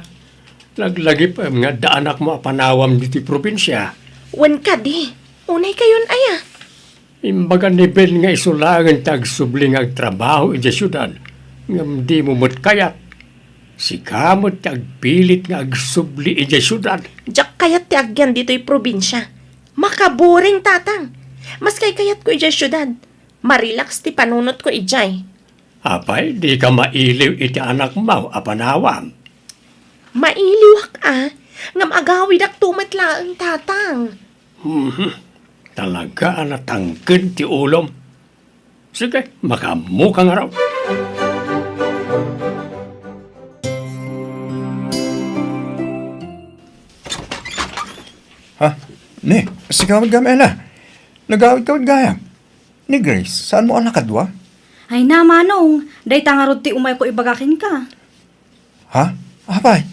Laglagipem nga adda anakmo a panawam ditoy probinsia. Wen kadi, unaykayon aya? Imbaga ni Ben nga isu laengen ti agsubli nga agtrabaho idiay siudad, ngem dimo met kayat. Sika met ti agpilit nga agsubli idiay siudad. Diak kayat ti agyan ditoy probinsia. Makaboring, Tatang. Mas kaykayatko idiay siudad. Marelax ti panunotko idiay. Apay, dika mailiw iti anakmo a panawam? Mailiwak a, ngem agawidakto met laeng, Tatang. Mhm. Talaga a natangken ti ulom. Sige, makaammoka ngarud. Ha? Ni, sigawidka met la. Nagawidka gayam. Ni Grace, saanmo a nakadua? Ay na, Manong, dayta ngarud ti umayko ibaga kenka. Ha? Apay?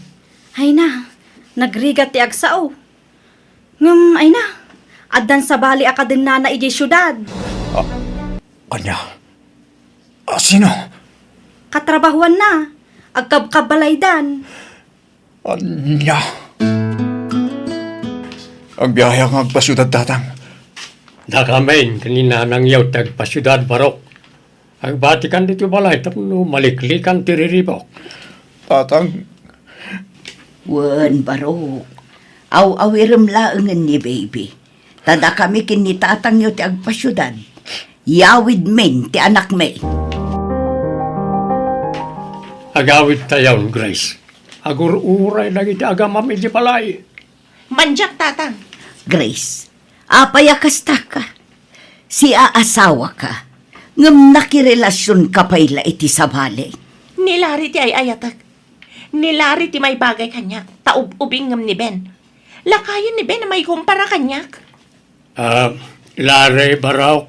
Ay na, nagrigat ti agsao. Ngem, ay na, addan sabali a kadennana idiay siudad. Ah, ania? Ah, sino? Katrabahuanna. Agkabkabbalaydan. Ania? Agbiayak nga agpasiudad, Tatang. Dakamin ken ni Nanangyo ti agpasiudad, Barok. Agbatikan ditoy balay tapno maliklikan ti riribuk. Tatang. Wen, Barok. Aw-awirem laengen ni Baby. Ta dakami ken ni tatangyo ti agpasiudad. Yawidmin ti anakmi. Agawidtayon, Grace. Agur-uray dagiti agamam iti balay. Mandiak, Tatang. Grace, apay a kastaka? Siaasawaka, ngem nakirelasionka pay la iti sabali. Ni Larry ti ay-ayatek. Ni Larry ti maibagay kaniak, ta ub-ubingngem ni Ben. Lakayen ni Ben a maikumpara kaniak. Ah, Larry, Barok,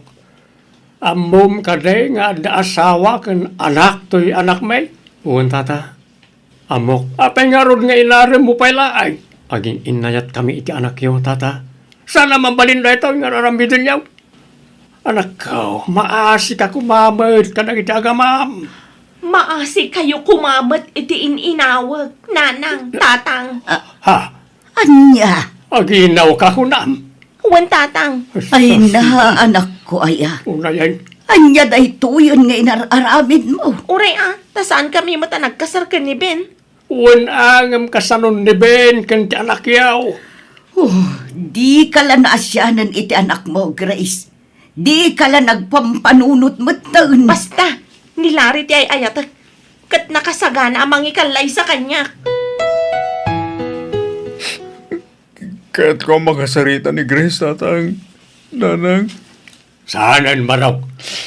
ammom kadi nga adda asawa ken anak toy anakmi? Wen, Tata. Ammok. Apay ngarud nga inaremmo pay laeng? Agin-innayatkami iti anakyo, Tata. Saan a mabalin daytoy nga ar-aramidenyo? Anakko, maasika koma met kadagiti agamam. Maasikayo koma met iti in-inawek, Nanang, Tatang. Ah, Ha? Ania? Aginawka kunam? Wen, Tatang. Ay na, anakko aya. Unayen. Ania daytoyen nga inar-aramidmo? Uray a, ta saankami met a nagkasar ken ni Ben. Wen a, ngem kasanon ni Ben ken ti anakyo? Oh, dika la naasianen iti anakmo, Grace. Dika la nagpampanunot metten. Basta, ni Larry ti ay-ayatek. Ket nakasagana a mangikallaysa kaniak. Kayatko a makasarita ni Grace, Tatang, Nanang. Saanen, Barok.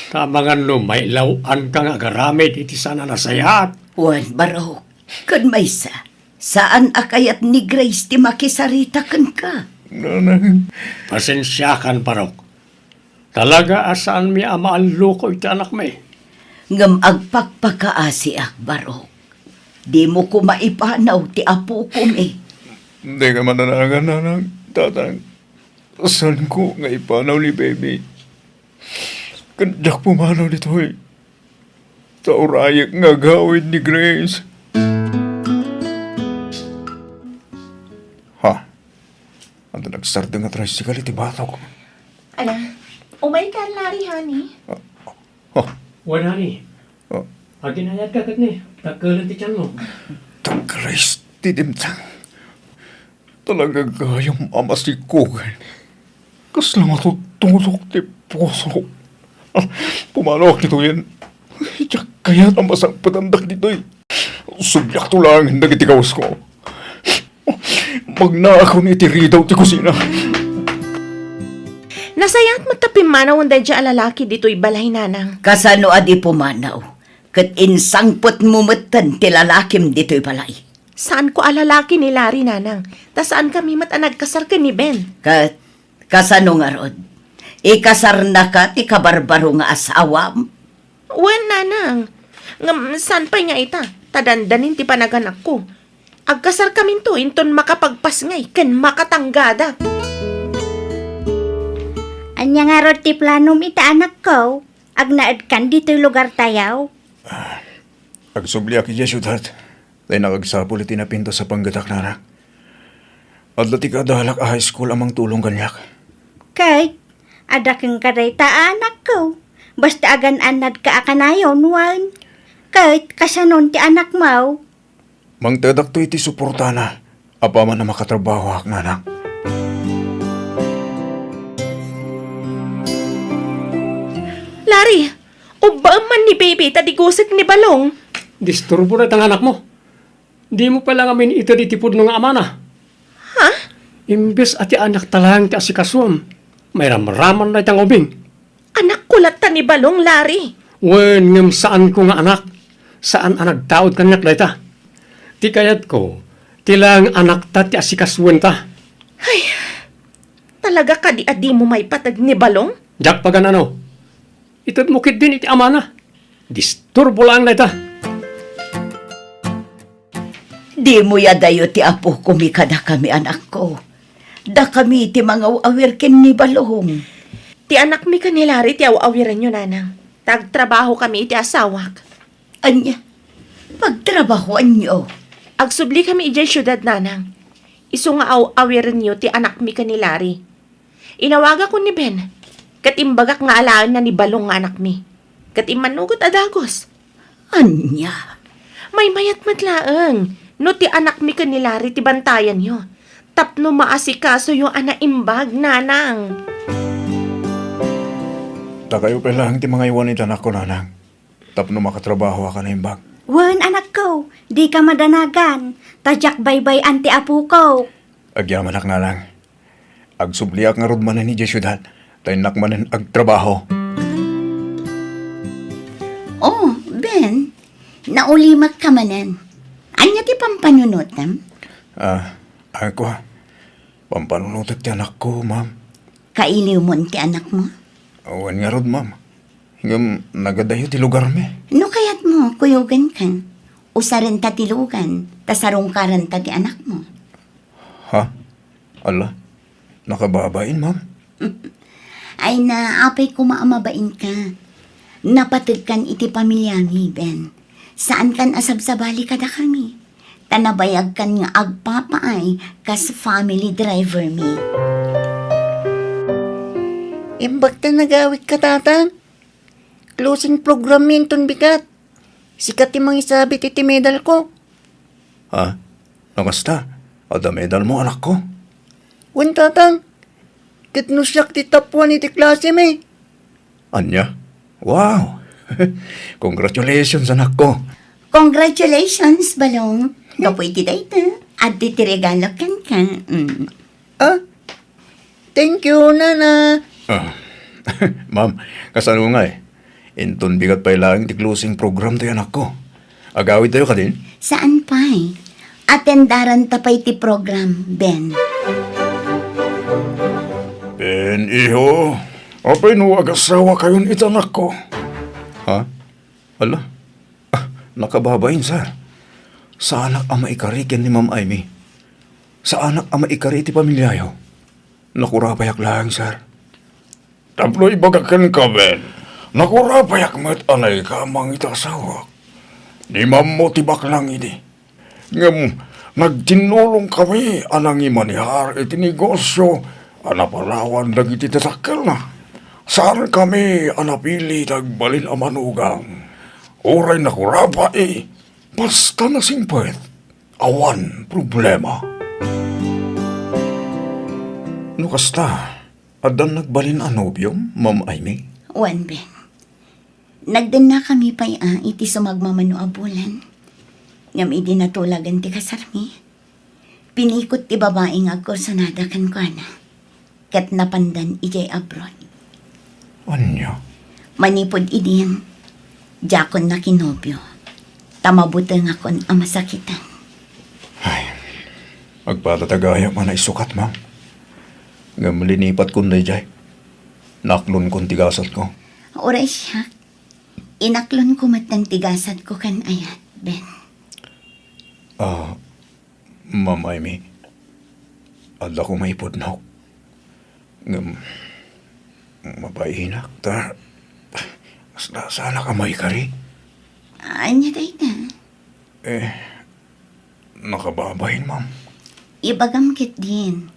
Ta amangan no mailaw-anka nga agaramid iti saan a nasayaat. Wen, Barok. Ken maysa, saan a kayat ni Grace ti makisarita kenka. Nanang. Pasensiakan, Barok. Talaga a saanmi a maalluko iti anakmi. Ngem agpakpakaasiak, Barok. Dimo koma ipanaw ti apokomi. Dika madanagan, nanang, tatang. Saanko nga ipanaw ni baby. Ken diak pumanaw ditoy. Ta urayek nga agawid ni Grace. Ha? Adda nagsardeng a tricycle iti batok. Ala, umayka, Larry, honey. Ah, ah. Wen, honey. Ah. Aginayat ka ket ni, dakkel ti tianmo. Tagres ti dimtang. Talaga gayam a masikogen. Kasla matutulok ti puso. Ah, pumanaw ditoyen. Diak kayat a masangpetandak ditoy. Subliakto laeng dagiti kawasko. Magnaakon iti ridaw ti kusina. Nasayaat met ta pimmanawen daydiay a lalaki ditoy balay, nanang. Kasano a di pumanaw? Ket insangpetmo metten ti lalakim ditoy balay. Saanko a lalaki ni Larry, nanang. Ta saankami met a nagkasar ken ni Ben. Ket kasano ngarud? Ikasarnaka ti kabarbaro nga asawam? Wen, nanang. Ngem saan pay nga ita, ta dandanin ti panaganakko. Agkasarkaminto inton makapagpasngay ken makatanggadak. Ania ngarud ti planom ita, anakko? Agnaedkan ditoy lugartayo? Ah, agsubliak idiay siudad. Tay nakagsapul iti napintas a panggetak, nanang. Adda ti kaadalak a high school a mangtulong kaniak. Ket, adda kenka dayta, anakko. Basta agan-annadka a kanayon, wen. Ket, kasanon ti anakmo? Mangtedakto iti suportana, apaman a makatrabahoak, nanang. Larry, ubbaem man ni baby ta digusek ni Balong. Disturbo dayta nga anakmo. Dimo pay la ngamin ited iti pudno nga amana. Ha? Imbes a ti anakta laeng ti asikasuem, mairamraman dayta nga ubing. Anakko latta ni Balong, Larry. Wen, ngem saanko nga anak. Saan a nagtaud kaniak dayta. Ti kayatko, ti laeng anakta ti asikasoenta. Ay, talaga kadi a dimo maipateg ni Balong? Diak pagan-ano. Itedmo ketdin iti amana. Disturbo laeng dayta. Dimo adayo ti apokomi kadakami, anakko. Dakami ti mangaw-awir ken ni Balong. Ti anakmi ken ni Larry ti aw-awirenyo, nanang. Ta agtrabahokami iti asawak. Ania? Pagtrabahoanyo? Agsublikami idiay siudad, nanang. Isu nga aw-awirenyo ti anakmi ken ni Larry. Inawagakon ni Ben, ket imbagak nga alaenna ni Balong nga anakmi, ket immannugot a dagus. Ania? Maymayat met laeng no ti anakmi ken ni Larry ti bantayanyo tapno maasikasoyo a naimbag, nanang. Ta kayo pay laeng ti mangaywan iti anakko, nanang, tapno makatrabahoak a naimbag. Wen, anakko, dika madanagan, ta diak baybay-an ti apoko. Agyamanak, nanang. Agsubliak ngarud manen idiay siudad, ta innak manen agtrabaho. Oh, Ben, naulimek ka manen. Ania ti pampanunotem? Ah, ako, pampanunotek ti anakko, ma'am. Kailiwmon ti anakmo? Wen ngarud, ma'am. Ngem nagadayo ti lugarmi. No kayatmo, kuyogenka. Usarenta ti lugan, ta sarungkarenta ti anakmo. Ha? Ala, nakababain, ma'am? Ay na, apay koma a mabainka. Napategkan iti pamiliami, Ben. Saankan a sabsabali kadakami. Ta nabayagkan nga agpapaay kas family driver mi. Imbag ta nagawidka, Tatang. Closing program mi inton bigat. Sika ti mangisabit iti medalko. Ha? No kasta, adda medalmo, anakko? Wen, Tatang. Ket no siak ti top one iti klasemi. Ania? Wow! Congratulations, anakko. Congratulations, Balong. Gapu iti dayta, adda ti regalo kenka. Mm. Ah? Thank you, Nana. Ah. Ma'am, kasano ngay? Inton bigat pay laeng ti closing program ti anakko. Agawidtayo kadin? Saan pay? Atendaranta pay ti program, Ben. Ben, iho, apay no agasawakayon iti anakko? Ha? Ala, ah, nakababain, sir. Saanak a maikari ken ni Ma'am Amy. Saanak a maikari iti pamiliayo. Nakurapayak laeng, sir. Tapno ibagak kenka, Ben, nakurapayak met a naikamang iti asawak. Ni Ma'am-mo ti baknang idi. Ngem nagtinnulongkami a nangimanihar iti negosio a napalawan dagiti dadakkelna. Saankami a napili ti agbalin a manugang. Uray nakurapa, eh, basta nasingpet, awan problema. No kasta, addan nagbalin a nobiom, Ma'am Amy? Wen, Ben. Nagdennakami pay a iti sumagmamano a bulan. Ngem idi natulagan ti kasarmi, pinikot ti babai nga agkursunada kenkuana, ket napandan idiay abroad. Ania? Manipud idin, diakon nakinobio, ta mabutengakon a masakitan. Ay, agpada ta gayam a naisukat, ma'am. Ngem linipatkon daydiay. Naklonkon ti gasatko. Uray siak, inaklonko metten ti gasatko ken ayat, Ben. Ah, Ma'am Amy, adda koma ipudnok. Ngem, mabainak ta, sa-, saanak a maikari. Ania dayta? Eh, nakababain, ma'am. Ibagam ketdin.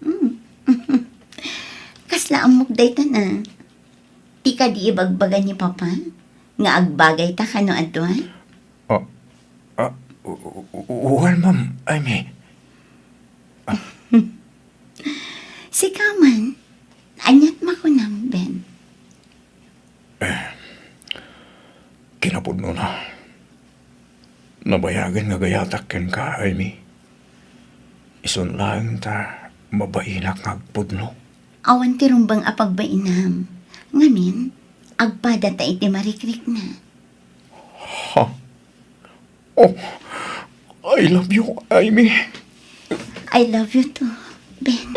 Hmm. Kasla ammok dayta na. Ti kadi ibagbaga ni Papa nga agbagayta kano adua? Ah, ah, u-, u-, u-, well, ma'am, I mean, Sika man, aniat makunam, Ben? Eh, kinapudnona. Nabayagen nga gayatak kenka, Amy. Isun laeng ta mabainak nga agpudno. Awan ti rumbeng a pagbainam. Ngamin, agpada ta iti marikrikna. Ha? Oh, I love you, Amy. I love you too, Ben.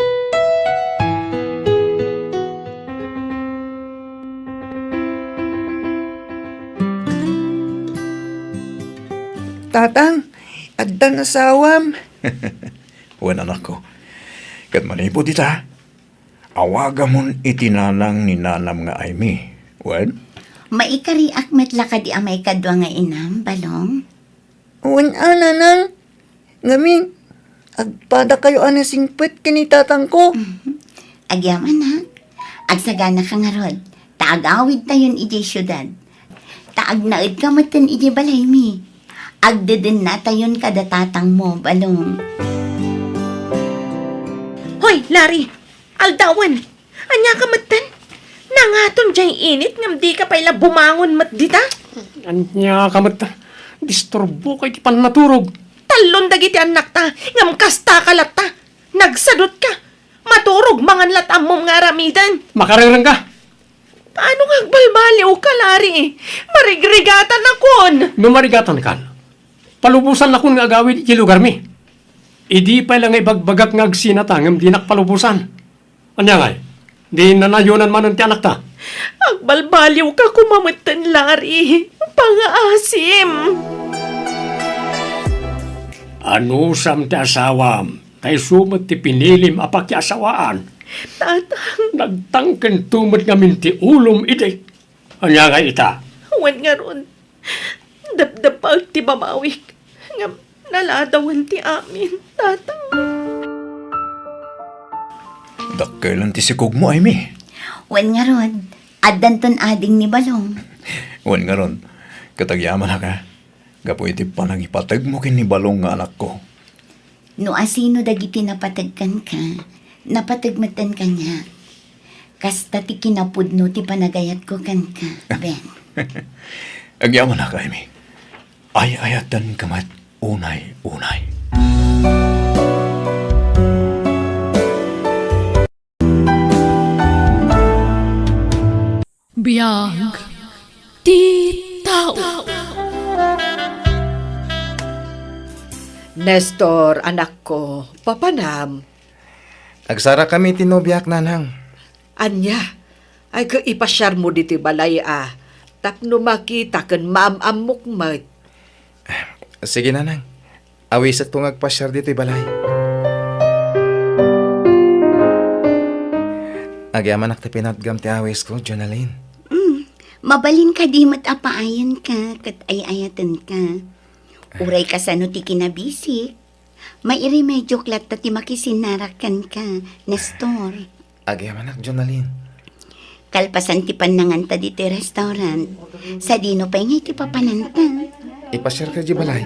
Tatang, addan asawam. Wen, anakko. Ket manipud ita, awagamon iti nanang ni nanam nga Amy. Wen? Maikariak met la kadi a maikadua nga inam, Balong? Wen a, nanang. Ngamin, agpadakayo a nasingpet ken ni tatangko. Mhm. Agyamanak, agsaganaka ngarud, ta agawidtayon idiay siudad. Ta agnaedka metten idiay balaymi. Agdedennatayon kada tatangmo, Balong. Hoy, Larry! Aldawen! Ania ka metten? Nangaton diay init ngem dika pay la bumangon met dita? Ania ka met? Disturbo ka iti pannaturog. Tallon dagiti annakta, ngem kasta ka latta. Nagsadutka. Maturog mangan lat ammom nga aramiden. Makarengreng ka. Paano nga agbalbaliw ka, Larry? Marigrigatanakon. No marigatan kan, palubosan nakon nga agawid iti lugarmi. Idi pay la nga ibagbagak nga agsinata ngem dinak palubosan. Ania ngay? Di nanayonan manen ti anakta? Agbalbaliw ka koma metten, Larry. Pangaasim. Anusam ti asawam, ta isu met ti pinilim a pakiasawaan. Tatang. Nagtangkento met ngamin ti ulom idi. Ania ngay ita? Wen ngarud, depdepag ti babawik, ngem naladawen ti amin, Tatang. Dakkelen ti sikogmo, Amy. Wen ngarud, addanton ading ni Balong. Wen ngarud, ket agyamanak a, gapu iti panangipategmo ken ni Balong nga anakko. No asino dagiti napateg kenka, napateg metten kaniak. Kasta ti kinapudno ti panagayatko kenka, Ben. Agyamanak, Amy. Ay-ayatenka met unay-unay. Biag ti tao. Nestor, anakko, papanam? Agsarakami ti nobiak, nanang. Ania? Ay, ket ipasiarmo ditoy balay a, Tapno makita ken maam-ammok met. Sige, nanang. Awisekto nga agpasiar ditoy balay. Agyamanak ti pinatgam ti awisko, Jonalyn. Mm, mabalin kadi met a paayanka ket ay-ayatenka. Uray kasano ti kinabisik, mairemediok latta ti makisinnarak kenka, Nestor. Agyamanak, Jonalyn. Kalpasan ti pannanganta ditoy restaurant, sadino pay ngay ti papananta? Ipasiarka idiay balay.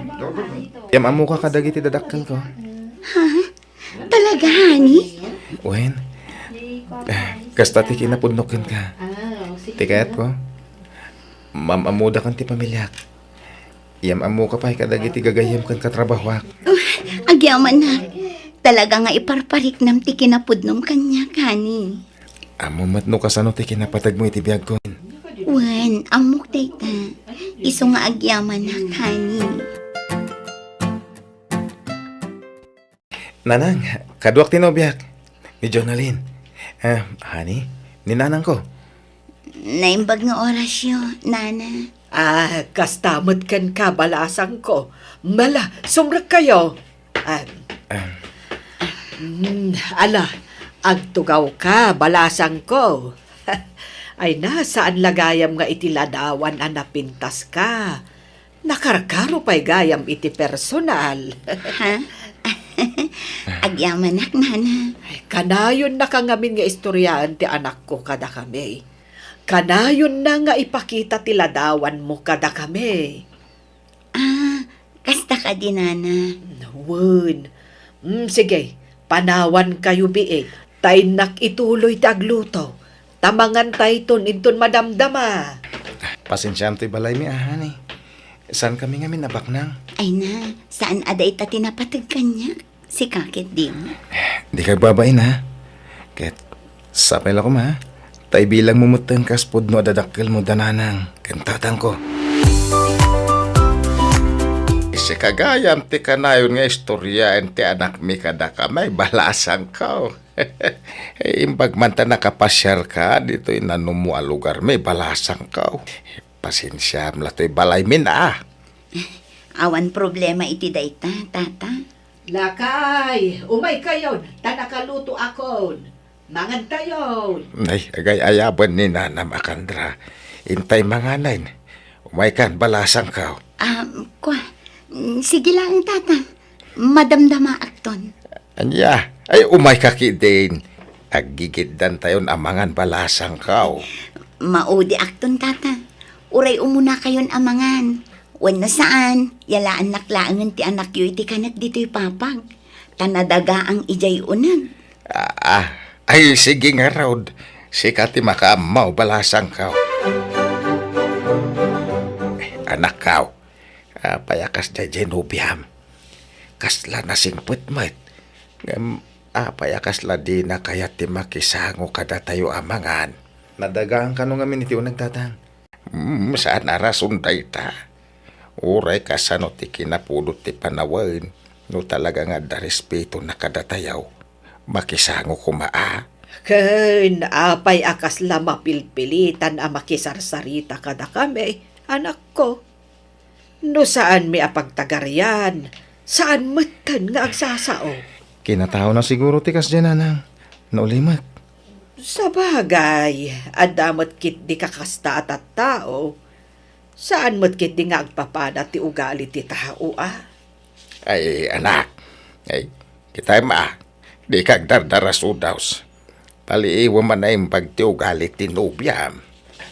Yam-ammoka kadagiti dadakkelko. Ha? Talaga, honey? Wen, eh, kasta ti kinapudnok kenka. Ti kayatko, maam-ammoda ken ti pamiliak. Yam-ammoka pay kadagiti gagayyem ken katrabahoak. Uh, agyamanak. Talaga nga iparpariknam ti kinapudnom kaniak, honey. Ammom met no kasano ti kinapategmo iti biagko. Wen, ammok dayta. Isu nga agyamanak, honey. Nanang, kaduak ti nobiak, ni Jonalyn. Ah, honey, ni nanangko. Naimbag nga orasyo, nana. Ah, kasta met kenka, balasangko. Mala, sumrekkayo. Ah, Em. Mm, ala, agtugawka, balasangko. Ay na, saan la gayam nga iti ladawan a napintaska. Nakarkaro pay gayam iti personal. Ha? Agyamanak, nana. Ay, kanayonnaka ngamin nga istoryaen ti anakko kadakami. Kanayonna nga ipakita ti ladawanmo kadakami. Ah, kasta kadi, nana? Wen. Mm, sige, panawankayo biit. Ta innak ituloy ti agluto. Ta mangantayton inton madamdama. Pasensiam toy balaymi, a, honey. Saankami ngamin a baknang. Ay na, saan a dayta ti napateg kaniak? Sika ket dimo. Dika agbabain, ha? Ket sapay la koma, ha? Ta ibilangmo metten kas pudno a dadakkelmo da nanang ken tatangko. Sika gayam ti kanayon nga istoryaen ti anakmi kadakami, balasangko. Imbag man ta nakapasiarka ditoy nanumo a lugarmi, balasangko. Pasensiam la toy balaymin, a. Awan problema iti dayta, tata. Lakay, umaykayon, ta nakalutoakon. Mangantayon. Ay, agay-ayaben ni Nanam a Candra. Intay manganen. Umaykan, balasangko. Ah, kua, mm, sige laeng, tata. Madamdamaakton. Ania? Ay, umayka ketdin. Aggigiddantayon a mangan, balasangko. Maudiakton, tata. Uray umunakayon a mangan. Wenno saan, yalaannak laengen ti anakyo iti kanek ditoy papag. Ta nadagaang idiay uneg. Ah, ah. Ay, sige ngarud. Sika ti makaammo, balasangko. Eh, anakko, apay a kasdiay nobiam? Kasla nasingpet met. Ngem apay a kasla dina kayat ti makisango kadatayo a mangan? Nadagaang kano ngamin iti uneg, tatang? Mm, saan a rason dayta. Uray kasano ti kinapudot ti panawen, no talaga nga adda respetona kadatayo, makisango koma a. Ken apay a kasla mapilpilitan a makisarsarita kadakami, anakko? No saanmi a pagtagarian, saan metten nga agsasao. Kinataona siguro ti kasdiay, nanang, no ulimek. Sabagay, adda met ketdi kakasta a tattao. Saan met ketdi nga agpapada ti ugali ti tao, a? Ay, anak. Ay, kitay ma, dika agdardarasudaw. Paliiwem a naimbag ti ugali ti nobiam.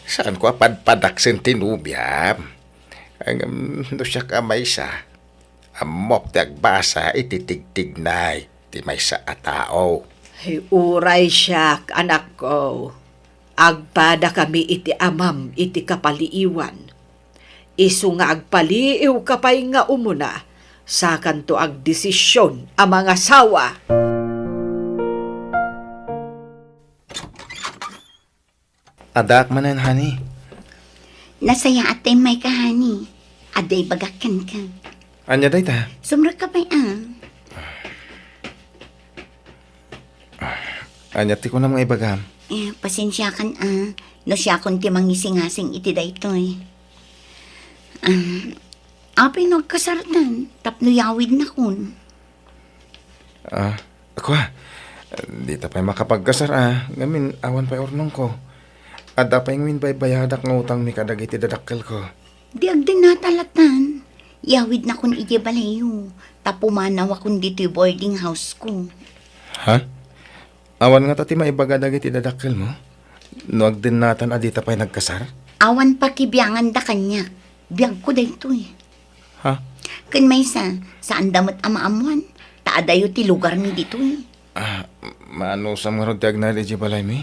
Saanko a padpadaksen ti nobiam. Ngem, no siak a maysa, ammok ti agbasa iti tigtignay ti maysa a tao. Ay, uray siak, anakko. Agpadakami iti amam iti kapaliiwan. Isu nga agpaliiwka pay nga umuna, sakanto agdesisyon a mangasawa. Addaak manen, honey. Nasayaat ta immayka, honey. Adda ibagak kenka. Ania dayta? Sumrekka pay, a. Ania ti kunam nga ibagam? Eh, Pasensiakan a, no siakon ti mangisingasing iti daytoy. Ah, apay no agkasartan tapno yawidnakon? Ah, kua, dita pay makapagkasar a, ngamin awan pay urnongko. Adda pay ngamin baybayadak nga utangmi kadagiti dadakkelko. Di agdennata latan. Yawidnakon idiay balayyo, ta pumanawakon ditoy boarding house ko. Ha? Awan ngata ti maibaga dagiti dadakkelmo? No agdennatan a dita pay nagkasar? Awan pakibianganda kaniak. Biagko daytoy. Ha? Ken maysa, saanda met a maammoan, ta adayo ti lugarmi ditoy. Ah, maanusam ngarud ti agnaed idiay balaymi?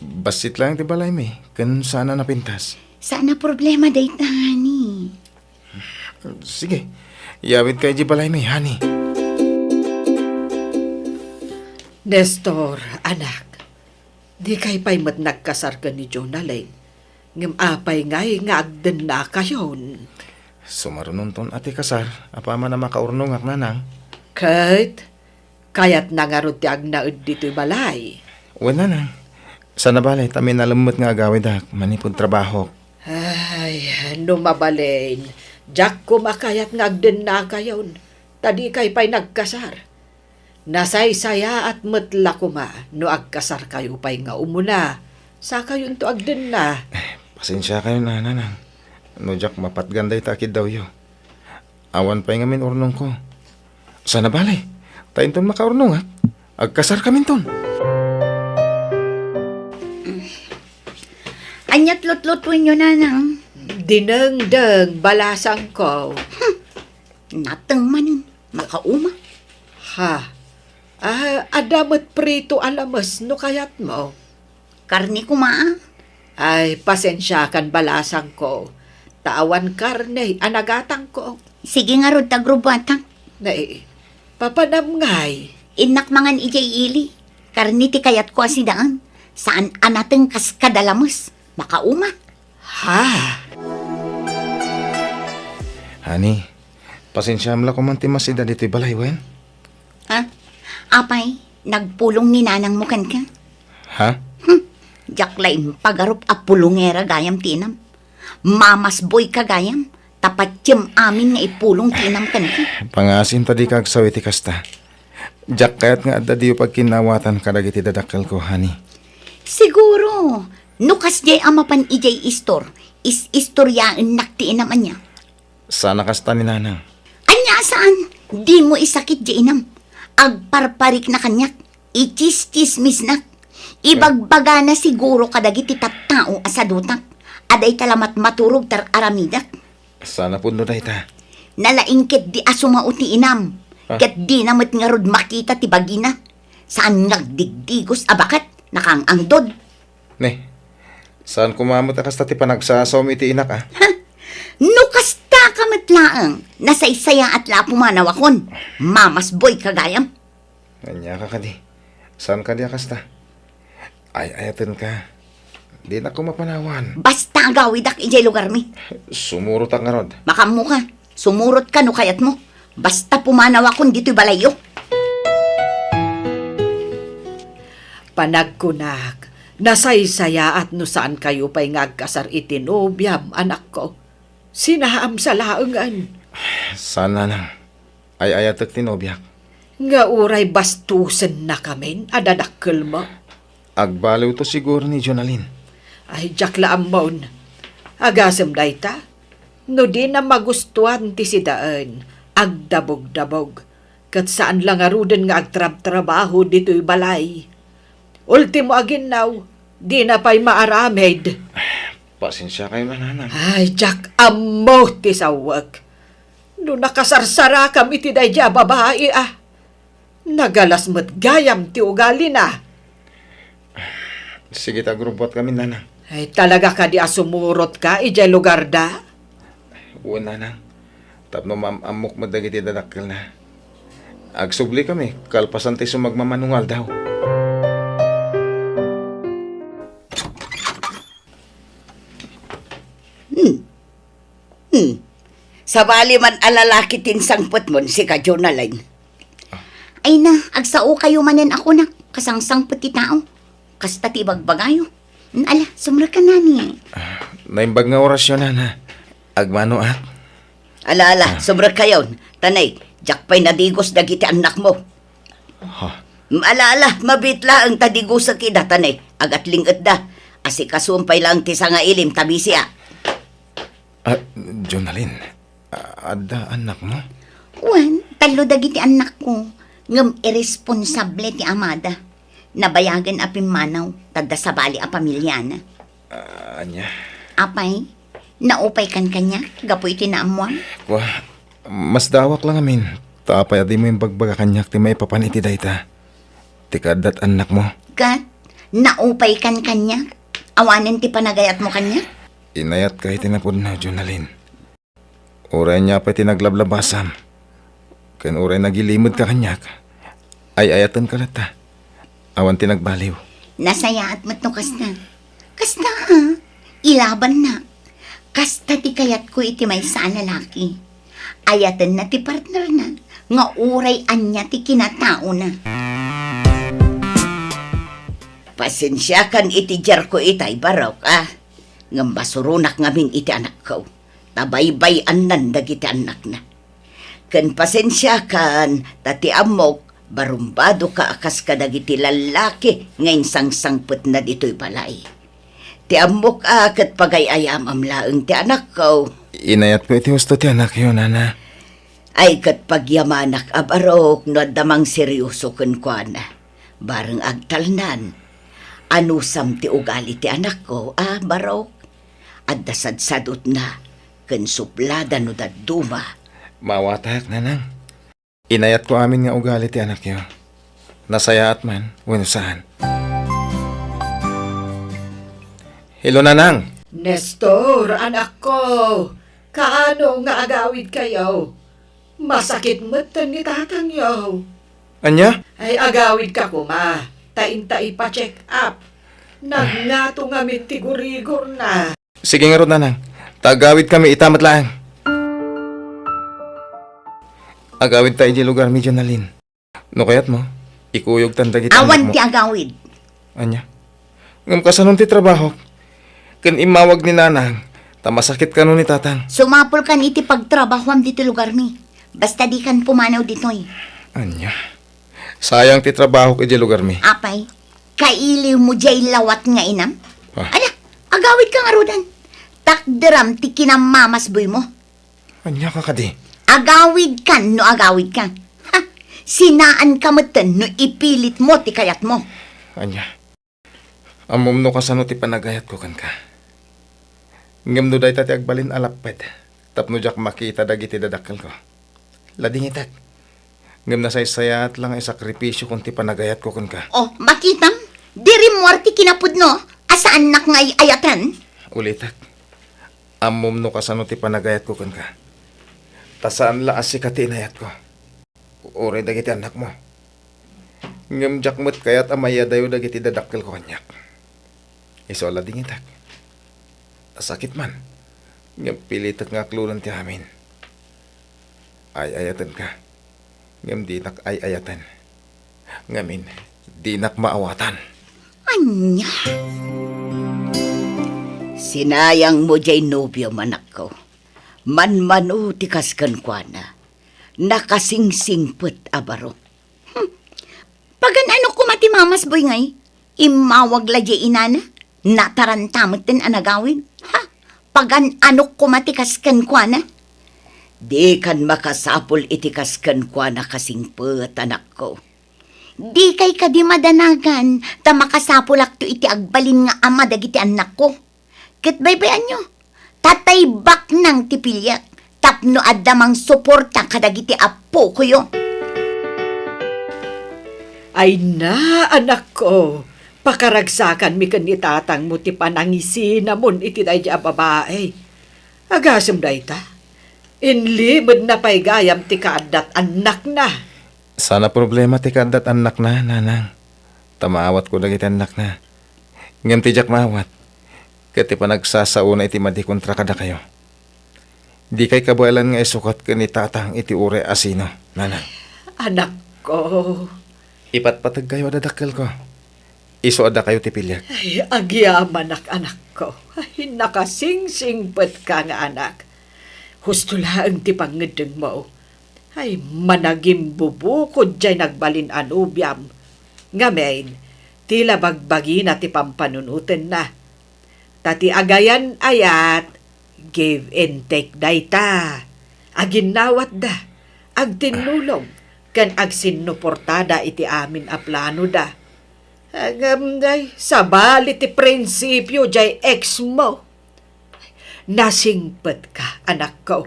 Bassit laeng ti balaymi, ken saan a napintas. Saan a problema dayta, honey. Sige, yawidka idiay balaymi, honey. Nestor, anak, dikay pay met nagkasar ken ni Jonalyn. Ngem apay ngay nga agdennakayon? Sumarunonton a ti kasar, apaman a makaurnongak, nanang. Ket, kayatna ngarud ti agnaed ditoy balay? Wen, nanang. Saan a bale, ta minalem met nga agawidak manipud trabahok. Ay, no mabalin, diak koma kayat nga agdennakayon, ta dikay pay nagkasar. Nasaysayaat met la koma no agkasarkayo pay nga umuna, sakayonto agdenna. Eh, pasensiakayon a, nanang, no diak mapatgan dayta a kiddawyo. Awan pay ngamin urnongko. Saan a bale, ta inton makaurnongak, agkasarkaminton. Ania't lutlutuenyo, nanang? Dinengdeng, balasangko. Hmm, nateng manen, makauma. Ha? Ah, adda met prito a lames no kayatmo. Karne koma a. Ay, pasensiakan, balasangko, ta awan karne a nagatangko. Sige ngarud ta agrubuatak. Nay, papanam ngay? Innak mangan idiay ili. Karne ti kayatko a sidaan. Saan a nateng kas kada lames. Makauma. Ha? Honey, pasensiam la koman ti masida ditoy balay, wen? Ha? Apay, nagpulong ni nanangmo kenka? Ha? Hmm, diak la impagarup a pulongera gayam ti inam. Mamasboyka gayam, ta patiem amin nga ipulong ti inam kenka. Pangaasim ta dika agsawi ti kasta. Diak kayat nga adda diyo pagkinnawatan kadagiti dadakkelko, honey. Siguro, no kasdiay a mapan idiay istor, is-istoriaennak ti inam ania. Saan a kasta ni nanang. Ania a saan? Dimo isakit diay inam. Agparparikna kaniak. Itsischismisnak. Ibagbagana siguro kadagiti tattao a sadutak a dayta la matmaturog ti ar-aramidak. Saan a pudno dayta? Nalaing ketdi a sumao ti inam, ah, ket dina met ngarud makita ti bagina. Saan nga agdigdigos a baket, nakaang-angdod. Ne, saan koma met a kasta ti panagsasaom iti inak, a? Ha? No kastaka met laeng, nasaysayaat la a pumanawakon. Mamasboyka gayam. Ania ka kadi? Saan kadi a kasta? Ay-ayatenka. Dinak koma panawan. Basta agawidak idiay lugarmi. Sumurotak ngarud. Makaammoka. Sumurotka no kayatmo. Basta pumanawakon ditoy balayyo. Panagkunak, nasaysayaat no saankayo pay nga agkasar iti nobiam, anakko. Sinaamsa laengen. Saan, nanang. Ay-ayatek ti nobiak. Nga uray bastosennakamin a dadakkelmo? Agbaliwto siguro ni Jonalyn. Ay, diak la ammon. Agasem dayta? No dina magustuan ti sidaen, agdabogdabog, ket saan la ngaruden nga agtrabtrabaho ditoy balay. Ultimo a ginnaw, dina pay maaramid. Pasensiakayo, nanang. Ay, diak ammo ti sawek. No nakasarsarakam iti daydiay a babai, a, nagalas met gayam ti ugalina. Sige, ta agrubuatkami, nanang. Ay, talaga kadi a sumurotka idiay lugarda? Wen, nanang. Tapno maam-ammok met dagiti dadakkelna. Agsublikami kalpasan ti sumagmamano nga aldaw. Hmm. Hmm. Sabali man a lalaki ti insangpetmon, sika, Jonalyn. Ay na, agsaokayo manen a kunak, kasangsangpet ti tao. Kasta ti ibagbagayo. Ala, sumrekka, nani. Ah, naimbag nga orasyo, nana. Agmanoak. Ala, ala, ah, sumrekkayon. Tanay, diak pay nadigos dagiti annakmo. Ha? Mm, ala, ala, mabiit laeng ta digosek ida, tanay. Agatling-etda. Asikasuem pay laeng ti sangailim, ta bisiak. Ah, Jonalyn, a-, adda annakmo? Wen, tallo dagiti annakko, ngem irresponsable ti amada. Nabayagen a pimmanaw, ta adda sabali a pamiliana. Ah, ania? Apay, naupaykan kaniak, gapu iti naammuam? Kua, masdaawak la ngamin, ta apay a dimo imbagbaga kaniak ti maipapan iti dayta? Ti kaaddat annakmo. Ket, naupaykan kaniak, awanen ti panagayatmo kaniak? Inayatka iti napudno, Jonalyn. Uray ania pay ti naglablabasam, ken uray nagilimedka kaniak, ay-ayatenka latta. Awan ti nagbaliw. Nasayaat met no kasta. Kasta, a, ilabanna. Kasta ti kayatko iti maysa a lalaki. Ayatenna ti partnerna nga uray ania ti kinataona. Pasensiakan iti diarko itay, Barok, a. Ngem masuronak ngamin iti anakko, ta baybay-annan dagiti annakna. Ken pasensiakan, ta ti ammok, barumbadoka a kas kadagiti lallaki nga insangsangpetna ditoy balay. Ti ammok a ket pagay-ayamam laeng ti anakko. Inayatko iti husto ti anakyo, nana. Ay ket pagyamanak a Barok no adda mangseryoso kenkuana. Bareng agtalnan. Anusam ti ugali ti anakko, a, Barok? Adda sadsadutna ken sublada no dadduma. Maawatak, nanang. Inayatko amin nga ugali ti anakyo. Nasayaat man wenno saan. Hello, nanang. Nestor, anakko. Kaano nga agawidkayo? Masakit metten ni tatangyo. Ania? Ay, agawidka koma, ta inta ipa-check up. Nagngato ngamin ti gurigorna. Sige ngarud, nanang. Ta agawidkami ita met laeng. Agawidta idiay lugarmi, Jonalyn. No kayatmo, ikuyogtan dagiti annakmo. Awan ti agawid. Ania? Ngem kasano ti trabahok? Ken immawag ni nanang, ta masakit kano ni tatang. Sumapulkan iti pagtrabahoam ditoy lugarmi. Basta dikan pumanaw ditoy. Ania? Sayang ti trabahok idiay lugarmi. Apay, kailiwmo diay lawat nga inam? Ah. Ala, agawidka ngaruden. Takderam ti kinammamasboymo. Ania ka kadi? Agawidkan no agawidka. Ha? Sinaanka metten no ipilitmo ti kayatmo. Ania? Ammom no kasano ti panagayatko kenka. Ngem no dayta ti agbalin a lapped tapno diak makita dagiti dadakkelko, ladingitek. Ngem nasaysayaat la nga isakripisiokon ti panagayatko kenka. Oh, makitam? Di rimmuar ti kinapudno a saannak nga ay-ayaten? Ulitek, ammom no kasano ti panagayatko kenka. Ta saan la a sika ti inayatko, uray dagiti annakmo. Ngem diak met kayat a mayadayo dagiti dadakkelko kaniak. Isu a ladingitek. Sakit man, ngem pilitek nga aklonen ti amin. Ay-ayatenka, ngem dinak ay-ayaten. Ngamin, dinak maawatan. Ania? Sinayangmo diay nobiom, anakko. Manmano ti kas kenkuana. Nakasingsingpet a baro. Hmm. Pagan-anok koma ti mamasboy ngay? Immawag la diay inana? Nataranta metten a nagawid? Ha? Pagan-anok koma ti kas kenkuana? Dikan makasapul iti kas kenkuana, kasingpet, anakko. Dikay kadi madanagan ta makasapulakto iti agbalin nga ama dagiti annakko? Ket baybay-anyo, tatay baknang ti piliek tapno adda mangsuporta kadagiti appokoyo. Ay na, anakko, pakaragsakanmi ken ni tatangmo ti panangisinamon iti daydi a babai. Agasem dayta, inlimedna pay gayam ti kaaddat annakna. Saan a problema ti kaaddat annakna, nanang. Ta maawatko dagiti annakna. Ngem ti diak maawat, ket ti panagsasaona iti madi kontra kadakayo. Dikay kabaelan nga isukat ken ni tatang iti uray a sino, nanang. Anakko. Ipatpategkayo a dadakkelko. Isu a dakayo ti piliek. Ay, agyamanak, anakko. Ay, nakasingsingpetka nga anak. Husto laeng ti pangngeddengmo. Ay, managimbubukod jay nagbalin a nobiam. Ngamin, ti la bagbagina ti pampanunotenna. Ta ti agayan-ayat, give and take dayta. Aginnawatda, agtinnulog, ken agsinnuportada iti amin a planoda. Ngem, ay, sabali ti prinsipio jay ex mo. Nasingpetka, anakko.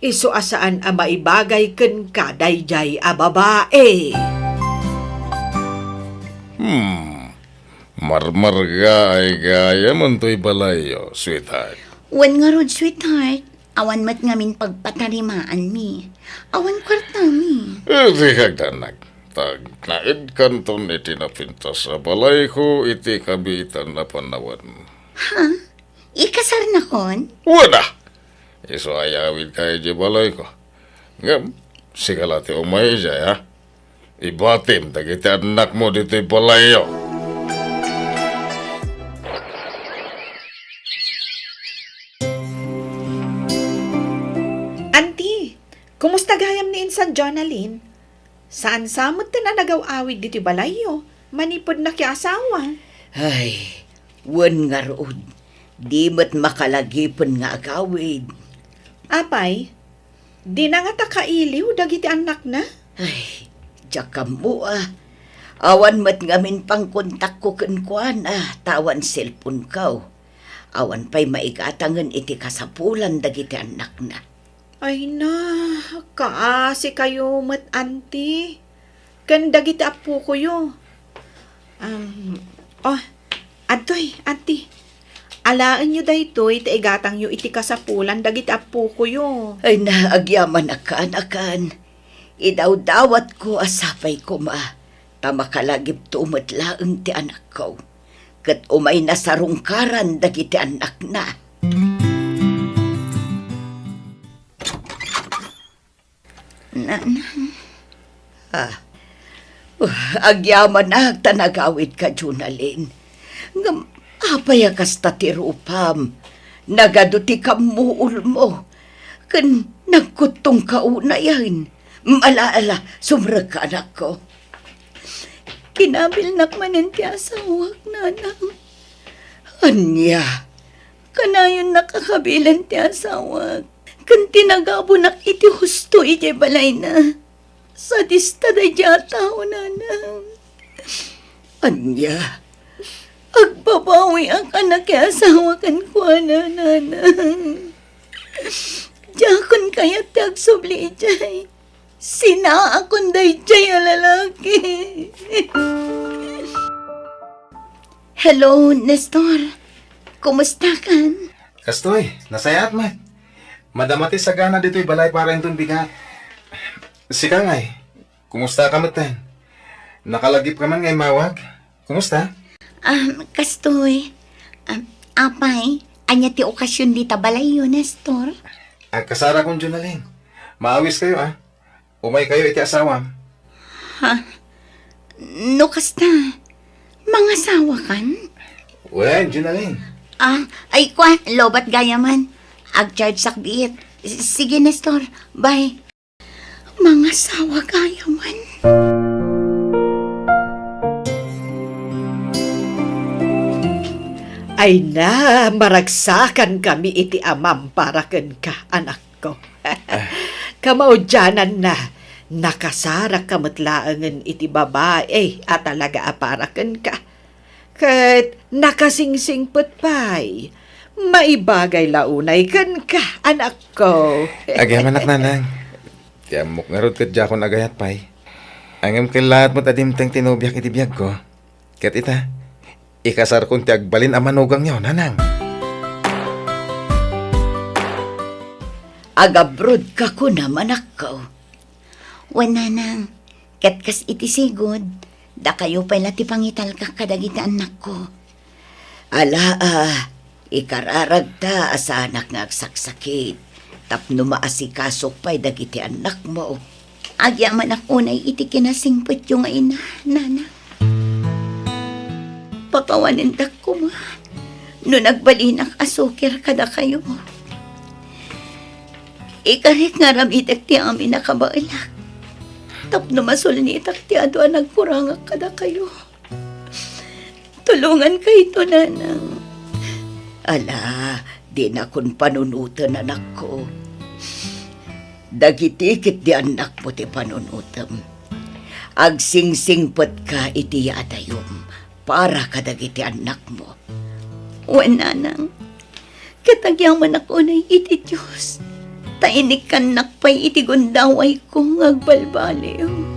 Isu a saan a maibagay kenka daydiay a babae. Hmm. Marmargaay gayam toy balayyo, sweetheart. Wen ngarud, sweetheart. Awan met ngamin pagpatarimaanmi. Awan kuartami. Eh, di kagdanag. Tagnaedkanton iti napintas a balayko iti kabiitan a panawen. Ha? Ikasarnakon? Wada! Isu a iyawidka iti balayko. Ngem, sika la ti umay idiay, ha? Ibatim dagiti annakmo ditoy balayyo. Anti, kumusta gayam ni insan Jonalyn? Saan sa met ti nagaw-awid ditoy balayyo manipud nakiasawa? Ay, wen ngarud, di met makalagipen nga agawid. Apay, dina ngata kailiw dagiti annakna? Ay, diak ammo a. Awan met ngamin pangkontakko kenkuana, ta awan cellphoneko. Awan pay maigatangen iti kasapulan dagiti annakna. Ay na, kaasikayo met, anti, ken dagiti appokoyo. Um, oh, adtoy, anti. Alaenyo daytoy ta igatangyo iti kasapulan dagiti appokoyo. Ay na, agyamanak, kaanakan. Idawdawatko a sapay koma, ta makalagipto met laeng ti anakko. Ket umay nasarungkaran dagiti annakna. Nanang. Ah. Uh, agyamanak ta nagawidka, Jonalyn. Ngem apay a kasta ti rupam? Nagadu ti kammuolmo. Ken nagkuttongka unayen. Ala, ala, sumrekka, anakko. Kinabilnak manen ti asawak, nanang. Ania? Kanayonnak a kabilen ti asawak ken ti nagabunak iti husto idiay balayna. Sadista daydiay a tao, nanang. Ania? Agbabawiak a nakiasawa kenkuana, nanang. Diakon kayat ti agsubli idiay. Sinaakon daydiay a lalaki. Hello, Nestor. Kumustakan? Kastoy, nasayaat met. Madama ti sagana ditoy balay para inton bigat. Sika ngay, kumusta ka metten? Nakalagip ka man nga immawag? Kumusta? Ah, kastoy. Ah, apay, ania ti okasion dita balayyo, Nestor? Agkasarakon, Jonalyn. Maawis kayo, ah. Umay kayo iti asawam. Ha? No kasta, mangasawakan? Wen, Jonalyn. Ah, ay kwa, lobat gayaman. Agcharge sakbiit. S-, sige, Nestor. Bye. Mangasawa gayaman. Ay na, maragsakan kami iti amam para kenka, anak ko. Kamaudiananna, nakasarakka met laengen iti babai a talaga a para kenka. Ket nakasingsingpet pay, maibagay la unay kenka, anakko. Agyamanak, nanang. Ti ammok ngarud ket diakon agayat pay. Ngem kellaat met a dimteng ti nobiak iti biagko. Ket ita, ikasarkon ti agbalin a manugangyo, nanang. Agabrodka kunam, anakko? Wen, nanang, ket kas iti sigud, dakayo pay la ti pangitalkak kadagiti annakko. Ala a, ikararagta a saanak nga agsaksakit tapno maasikasok pay dagiti annakmo. Agyamanak unay iti kinasingpetyo nga ina, nana. Pawanendak koma no nagbalinak a suker kadakayo. Ikarik nga aramitek ti amin a kabaelak tapno masulnitak ti adu a nagkurangak kadakayo. Tulongankayto, nanang. Ala, dinakon panunoten, anakko. Dagiti ket di annakmo ti panunotem. Agsingsingpetka iti yaatayom para kadagiti annakmo. Wen, nanang, ket agyamanak unay iti Dios, ta inikkannak pay iti gundawayko nga agbalbaliw.